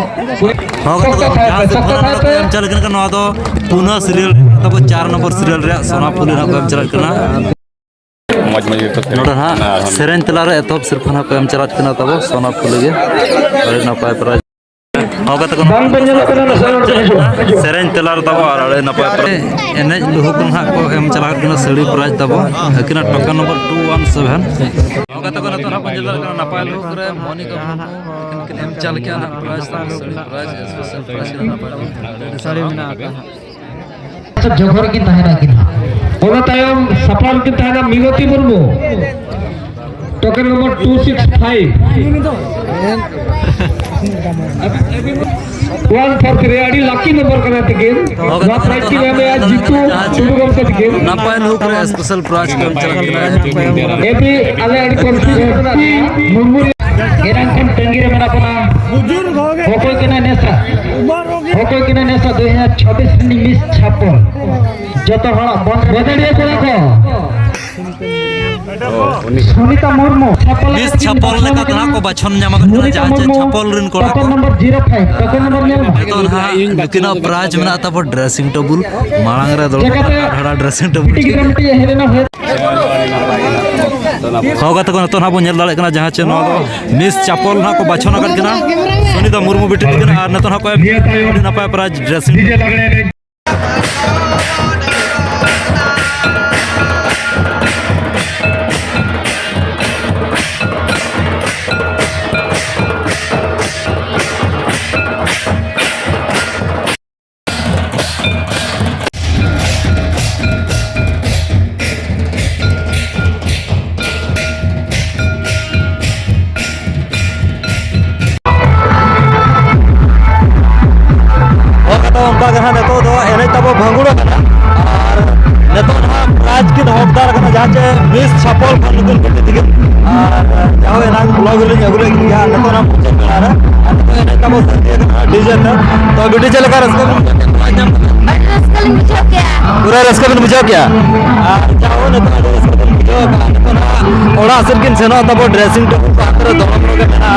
ᱦᱚᱸ ᱜᱟᱛᱮ ᱠᱚ, ᱡᱟᱦᱟᱸ ᱥᱤᱨᱯᱟᱹ ᱱᱟᱦᱟᱜ ᱠᱚ ᱮᱢ ᱪᱟᱞᱟᱜ ᱠᱟᱱᱟ, ᱱᱚᱣᱟ ᱫᱚ ᱯᱩᱱᱟᱹ ᱥᱤᱨᱤᱭᱟᱞ ᱛᱟᱵᱚ, ᱪᱟᱨ ᱱᱚᱢᱵᱚᱨ ᱥᱤᱨᱤᱭᱟᱞ ᱨᱮᱭᱟᱜ ᱥᱚᱱᱟ ᱯᱷᱩᱞᱤ ᱱᱟᱦᱟᱜ ᱠᱚ ᱮᱢ ᱪᱟᱞᱟᱜ ᱠᱟᱱᱟ᱾ ᱢᱚᱡᱽ ᱢᱚᱡᱽ ᱜᱮ ᱛᱚ᱾ ᱱᱚᱰᱮ ᱦᱟᱸᱜ ᱦᱮᱸ, ᱦᱮᱸ᱾ ᱥᱮᱨᱮᱧ ᱛᱟᱞᱟᱨᱮ ᱮᱛᱚᱦᱚᱵ ᱥᱤᱨᱯᱷᱟᱹ ᱦᱟᱸᱜ ᱠᱚ ᱮᱢ ᱪᱟᱞᱟᱜ ᱠᱟᱱᱟ ᱛᱟᱵᱚ ᱥᱚᱱᱟ ᱯᱷᱩᱞᱤ ᱜᱮ᱾ ᱟᱹᱰᱤ ᱱᱟᱯᱟᱭ ᱯᱨᱟᱭᱤᱡᱽ᱾ ᱦᱚᱸ, ᱜᱟᱛᱮ ᱠᱚ, ᱵᱟᱝ ᱵᱮᱱ ᱧᱮᱞᱚᱜ ᱠᱟᱱᱟ, ᱱᱟᱥᱮ ᱦᱚᱲ ᱠᱚ ᱦᱤᱡᱩᱜᱼᱟ᱾ ᱥᱮᱨᱮᱧ ᱛᱮᱞᱟ ᱨᱮ ᱛᱟᱵᱚ ᱟᱨ ᱟᱹᱰᱤ ᱱᱟᱯᱟᱭ ᱯᱨᱟᱭᱤᱡᱽ᱾ ᱮᱱᱮᱡ ᱞᱩᱦᱩᱠ ᱱᱟᱦᱟᱜ ᱠᱚ ᱮᱢ ᱪᱟᱞᱟᱣ ᱠᱟᱱᱟ ᱥᱟᱹᱲᱤ ᱯᱨᱟᱭᱤᱡᱽ ᱛᱟᱵᱚ᱾ ᱟᱹᱠᱤᱱᱟᱜ token number two one seven. ᱦᱚᱸ, ᱜᱟᱛᱮ ᱠᱚ, ᱱᱤᱛᱚᱜ ᱱᱟᱦᱟᱜ ᱵᱚᱱ ᱧᱮᱞ ᱫᱟᱲᱮᱭᱟᱜ ᱠᱟᱱᱟ ᱱᱟᱯᱟᱭ ᱞᱩᱦᱩᱠ ᱨᱮ ᱢᱚᱱᱤ ᱠᱟᱹᱢᱩ ᱠᱚ ᱮᱠᱷᱮᱱ ᱠᱤᱱ ᱮᱢ ᱪᱟᱞ ᱠᱮᱜᱼᱟ ᱱᱟᱦᱟᱜ ᱯᱨᱟᱭᱤᱡᱽ ᱛᱟᱵᱚ, ᱥᱟᱹᱲᱤ ᱯᱨᱟᱭᱤᱡᱽ, ᱥᱯᱮᱥᱟᱞ ᱯᱨᱟᱭᱤᱡᱽ ᱱᱟᱦᱟᱜ ᱱᱟᱯᱟᱭ ᱞᱩᱦᱩᱠ᱾ ᱥᱟᱹᱲᱤ ᱢᱮᱱᱟᱜ ᱟᱠᱟᱫ᱾ ᱥᱚᱵ ᱡᱚᱜᱚ ᱨᱮᱠᱤᱱ ᱛᱟᱦᱮᱱᱟ ᱟᱹᱠᱤᱱ ᱦᱚᱸ᱾ ᱚᱱᱟ ᱛᱟᱭᱚᱢ ᱥᱟᱯᱲᱟᱣ ᱨᱮᱠᱤᱱ ᱛᱟᱦᱮᱱᱟ Minoti Murmu, token number two six five. One four three, ᱟᱹᱰᱤ ᱞᱟᱠᱤ ᱱᱚᱢᱵᱚᱨ ᱠᱟᱱᱟ ᱛᱟᱹᱠᱤᱱ᱾ ᱱᱚᱣᱟ ᱯᱨᱟᱭᱤᱡᱽ ᱠᱤᱱ ᱮᱢᱮᱜᱼᱟ ᱡᱤᱛᱩ ᱴᱩᱰᱩ ᱜᱚᱢᱠᱮ ᱛᱟᱹᱠᱤᱱ᱾ ᱱᱟᱯᱟᱭ ᱞᱩᱦᱩᱠ ᱨᱮ ᱥᱯᱮᱥᱟᱞ ᱯᱨᱟᱭᱤᱡᱽ ᱠᱚ ᱮᱢ ᱪᱟᱞᱟᱜ ᱠᱟᱱᱟ᱾ ᱮᱵᱤ, ᱟᱞᱮ ᱟᱹᱰᱤ ᱠᱚᱱᱯᱷᱤᱰᱮᱱᱥ ᱢᱩᱨᱢᱩ ᱨᱮ ᱮᱱᱟᱝ ᱠᱷᱚᱱ ᱛᱟᱺᱜᱤ ᱨᱮ ᱢᱮᱱᱟᱜ ᱵᱚᱱᱟ᱾ ᱚᱠᱚᱭ ᱠᱟᱱᱟ ᱱᱮᱥᱟ? ᱚᱠᱚᱭ ᱠᱟᱱᱟ ᱱᱮᱥᱟ ᱫᱩ ᱦᱟᱡᱟᱨ ᱪᱷᱟᱵᱵᱤᱥ ᱨᱤᱱᱤᱡ ᱢᱤᱥ ᱪᱷᱟᱯᱚᱞ? ᱡᱚᱛᱚ ᱦᱚᱲᱟᱜ ᱵᱚᱱ ᱨᱮ ᱵᱟᱹᱫᱟᱹᱲᱤᱭᱟᱹ ᱠᱚᱲᱟ ᱠᱚ᱾ ᱥᱩᱱᱤᱛᱟ ᱢᱩᱨᱢᱩ, ᱪᱷᱟᱯᱚᱞ ᱢᱤᱥ ᱞᱮᱠᱟᱛᱮ ᱪᱷᱟᱯᱚᱞ ᱞᱮᱠᱟ ᱫᱚ ᱦᱟᱸᱜ ᱠᱚ ᱵᱟᱪᱷᱚᱱ ᱧᱟᱢ ᱟᱠᱟᱫ ᱠᱤᱱᱟ, ᱥᱩᱱᱤᱛᱟ ᱡᱟᱦᱟᱸ ᱪᱮ ᱢᱩᱨᱢᱩ, ᱪᱷᱟᱯᱚᱞ ᱨᱮᱱ ᱠᱚᱲᱟ ᱠᱚ᱾ ᱴᱳᱠᱚᱱ ᱱᱚᱢᱵᱚᱨ ᱡᱤᱨᱳ ᱯᱷᱟᱭᱤᱵᱷ, ᱴᱳᱠᱚᱱ ᱱᱚᱢᱵᱚᱨ ᱧᱮᱞ ᱢᱮ᱾ ᱱᱤᱛᱚᱜ ᱱᱟᱦᱟᱜ ᱱᱩᱠᱤᱱᱟᱜ ᱯᱨᱟᱭᱤᱡᱽ ᱢᱮᱱᱟᱜ ᱛᱟᱵᱚ ᱰᱨᱮᱥᱤᱝ ᱴᱮᱵᱩᱞ, ᱢᱟᱲᱟᱝ ᱨᱮ ᱫᱚᱨᱠᱟᱨ ᱪᱮᱠᱟᱛᱮ ᱰᱷᱟᱲᱟ ᱰᱨᱮᱥᱤᱝ ᱴᱮᱵᱩᱞ ᱢᱤᱫᱴᱤᱡ ᱪᱮᱫ? ᱜᱤᱫᱽᱨᱟᱹ ᱢᱤᱫᱴᱤᱡ ᱦᱮᱡ ᱞᱮᱱᱟ, ᱦᱳᱭ᱾ ᱦᱚᱸ, ᱜᱟᱛᱮ ᱠᱚ, ᱱᱤᱛᱚᱜ ᱱᱟᱦᱟᱜ ᱵᱚᱱ ᱧᱮᱞ ᱫᱟᱲᱮᱭᱟᱜ ᱠᱟᱱᱟ ᱡᱟᱦᱟᱸ ᱪᱮ ᱱᱚᱣᱟ ᱫᱚ ᱢᱤᱥ ᱪᱷᱟᱯᱚᱞ ᱱᱟᱦᱟᱜ ᱠᱚ ᱵᱟᱪᱷᱚᱱ ᱟᱠᱟᱫ ᱠᱤᱱᱟ ᱥᱩᱱᱤᱛᱟ ᱢᱩᱨᱢᱩ ᱵᱤᱴᱤ ᱛᱟᱹᱠᱤᱱ, ᱟᱨ ᱱᱤᱛᱚᱜ ᱱᱟᱦᱟᱜ ᱠᱚ ᱮᱢ ᱟᱹᱰᱤ ᱱᱟᱯᱟᱭ ᱯᱨᱟᱭᱤᱡᱽ ᱰᱨᱮᱥᱤᱝ᱾ ᱦᱚᱸ, ᱜᱟᱛᱮ, ᱚᱱᱠᱟ ᱜᱮ ᱦᱟᱸᱜ ᱱᱤᱛᱚᱜ ᱫᱚ ᱮᱱᱮᱡ ᱛᱟᱵᱚ ᱵᱷᱟᱸᱜᱩᱲ ᱟᱠᱟᱱᱟ᱾ ᱟᱨ ᱱᱤᱛᱚᱜ ᱱᱟᱦᱟᱜ ᱯᱨᱟᱭᱤᱡᱽ ᱠᱤᱱ ᱦᱚᱠᱫᱟᱨ ᱠᱟᱱᱟ, ᱡᱟᱦᱟᱸ ᱪᱮ ᱢᱤᱥ ᱪᱷᱟᱯᱚᱞ ᱠᱷᱚᱱ ᱱᱩᱠᱤᱱ ᱵᱤᱴᱤ ᱛᱟᱹᱠᱤᱱ᱾ ᱟᱨ ᱡᱟᱦᱳ, ᱮᱱᱟᱝ ᱵᱞᱚᱜ ᱨᱮᱞᱤᱧ ᱟᱹᱜᱩ ᱞᱮᱫ ᱠᱤᱱ ᱜᱮᱭᱟ, ᱱᱤᱛᱚᱜ ᱱᱟᱦᱟᱜ ᱢᱩᱪᱟᱹᱫ ᱵᱮᱲᱟ ᱨᱮ᱾ ᱟᱨ ᱱᱤᱛᱚᱜ ᱮᱱᱮᱡ ᱛᱟᱵᱚ ᱥᱟᱹᱨᱫᱤ ᱟᱠᱟᱱᱟ ᱰᱤᱡᱮ ᱛᱮ᱾ ᱛᱚ, ᱵᱤᱴᱤ, ᱪᱮᱫ ᱞᱮᱠᱟ ᱨᱟᱹᱥᱠᱟᱹ ᱵᱤᱱ ᱵᱩᱡᱷᱟᱹᱣ ᱠᱮᱫᱟ? ᱯᱨᱟᱭᱤᱡᱽ ᱧᱟᱢ ᱠᱟᱛᱮ? ᱟᱹᱰᱤ ᱨᱟᱹᱥᱠᱟᱹ ᱞᱤᱧ ᱵᱩᱡᱷᱟᱹᱣ ᱠᱮᱜᱼᱟ᱾ ᱯᱩᱨᱟᱹ ᱨᱟᱹᱥᱠᱟᱹ ᱵᱤᱱ ᱵᱩᱡᱷᱟᱹᱣ ᱠᱮᱜᱼᱟ? ᱟᱨ ᱡᱟᱦᱳ, ᱱᱤᱛᱚᱜ ᱟᱹᱰᱤ ᱨᱟᱹᱥᱠᱟᱹ ᱵᱤᱱ ᱵᱩᱡᱷᱟᱹᱣ ᱠᱟᱜᱼᱟ᱾ ᱱᱤᱛᱚᱜ ᱱᱟᱦᱟᱜ ᱚᱲᱟᱜ ᱥᱮᱫ ᱠᱤᱱ ᱥᱮᱱᱚᱜ ᱛᱟᱵᱚ, dressing table ᱠᱚ ᱦᱟᱱᱛᱮ ᱨᱮ ᱫᱚᱦᱚ ᱠᱚ ᱜᱮ ᱢᱮᱱᱟᱜᱼᱟ᱾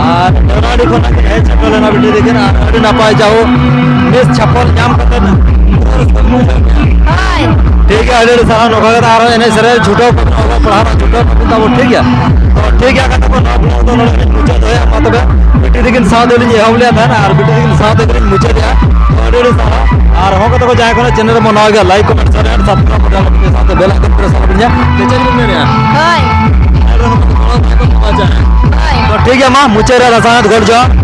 ᱟᱨ ᱰᱮᱣᱨᱟᱰᱤ ᱠᱷᱚᱱᱟᱜ ᱠᱤᱱ ᱦᱮᱡ ᱥᱮᱴᱮᱨ ᱞᱮᱱᱟ ᱵᱤᱴᱤ ᱛᱟᱹᱠᱤᱱ, ᱟᱨ ᱟᱹᱰᱤ ᱱᱟᱯᱟᱭ ᱡᱟᱦᱳ ᱢᱤᱥ ᱪᱷᱟᱯᱚᱞ ᱧᱟᱢ ᱠᱟᱛᱮ ᱦᱳᱭ᱾ ᱴᱷᱤᱠ ᱜᱮᱭᱟ, ᱟᱹᱰᱤ ᱟᱹᱰᱤ ᱥᱟᱨᱦᱟᱣ᱾ ᱱᱚᱝᱠᱟ ᱠᱟᱛᱮ ᱟᱨᱦᱚᱸ ᱮᱱᱮᱡ ᱥᱮᱨᱮᱧ ᱪᱷᱩᱴᱟᱹᱣ ᱠᱟᱛᱮ ᱚᱞᱚᱜ ᱯᱟᱲᱦᱟᱣ ᱨᱮ ᱪᱷᱩᱴᱟᱹᱣ ᱠᱟᱛᱮ ᱛᱟᱵᱚ, ᱴᱷᱤᱠ ᱜᱮᱭᱟ? ᱛᱚ ᱴᱷᱤᱠ ᱜᱮᱭᱟ, ᱜᱟᱛᱮ ᱠᱚ, ᱱᱚᱣᱟ vlog ᱫᱚ ᱱᱚᱰᱮ ᱜᱮᱞᱤᱧ ᱢᱩᱪᱟᱹᱫ ᱫᱚᱦᱚᱭᱟ᱾ ᱢᱟ ᱛᱚᱵᱮ ᱵᱤᱴᱤ ᱛᱟᱹᱠᱤᱱ ᱥᱟᱶ ᱛᱮᱞᱤᱧ ᱮᱦᱚᱵ ᱞᱮᱫ ᱛᱟᱦᱮᱱᱟ ᱟᱨ ᱵᱤᱴᱤ ᱛᱟᱹᱠᱤᱱ ᱥᱟᱶ ᱛᱮᱜᱮᱞᱤᱧ ᱢᱩᱪᱟᱹᱫᱮᱜᱼᱟ᱾ ᱛᱚ ᱟᱹᱰᱤ ᱟᱹᱰᱤ ᱥᱟᱨᱦᱟᱣ᱾ ᱟᱨ ᱦᱚᱸ ᱜᱟᱛᱮ ᱠᱚ, ᱡᱟᱦᱟᱸᱭ ᱠᱚ ᱪᱮᱱᱮᱞ ᱨᱮᱵᱚᱱ ᱱᱟᱣᱟ ᱜᱮᱭᱟ, like, comment, share and subscribe ᱠᱟᱛᱮ ᱥᱟᱶᱛᱮ bell icon press ᱟᱞᱚ ᱵᱤᱱ ᱦᱤᱲᱤᱧᱟ᱾ ᱪᱮᱫ ᱪᱮᱫ ᱵᱤᱱ ᱢᱮᱱᱮᱫᱼᱟ? ᱦᱳᱭ᱾ ᱟᱨ ᱱᱚᱝᱠᱟ ᱠᱚ ᱠᱚᱲᱟ ᱠᱚ ᱠᱚ ᱵᱟᱡᱟ᱾ ᱦᱳᱭ᱾ ᱛᱚ ᱴᱷᱤᱠ ᱜᱮᱭᱟ, ᱢᱟ ᱢᱩᱪᱟᱹᱫ ᱨᱮ ᱞᱟᱥᱟᱲᱦᱮᱫ ᱜᱚᱰ ᱡᱚᱦᱟᱨ᱾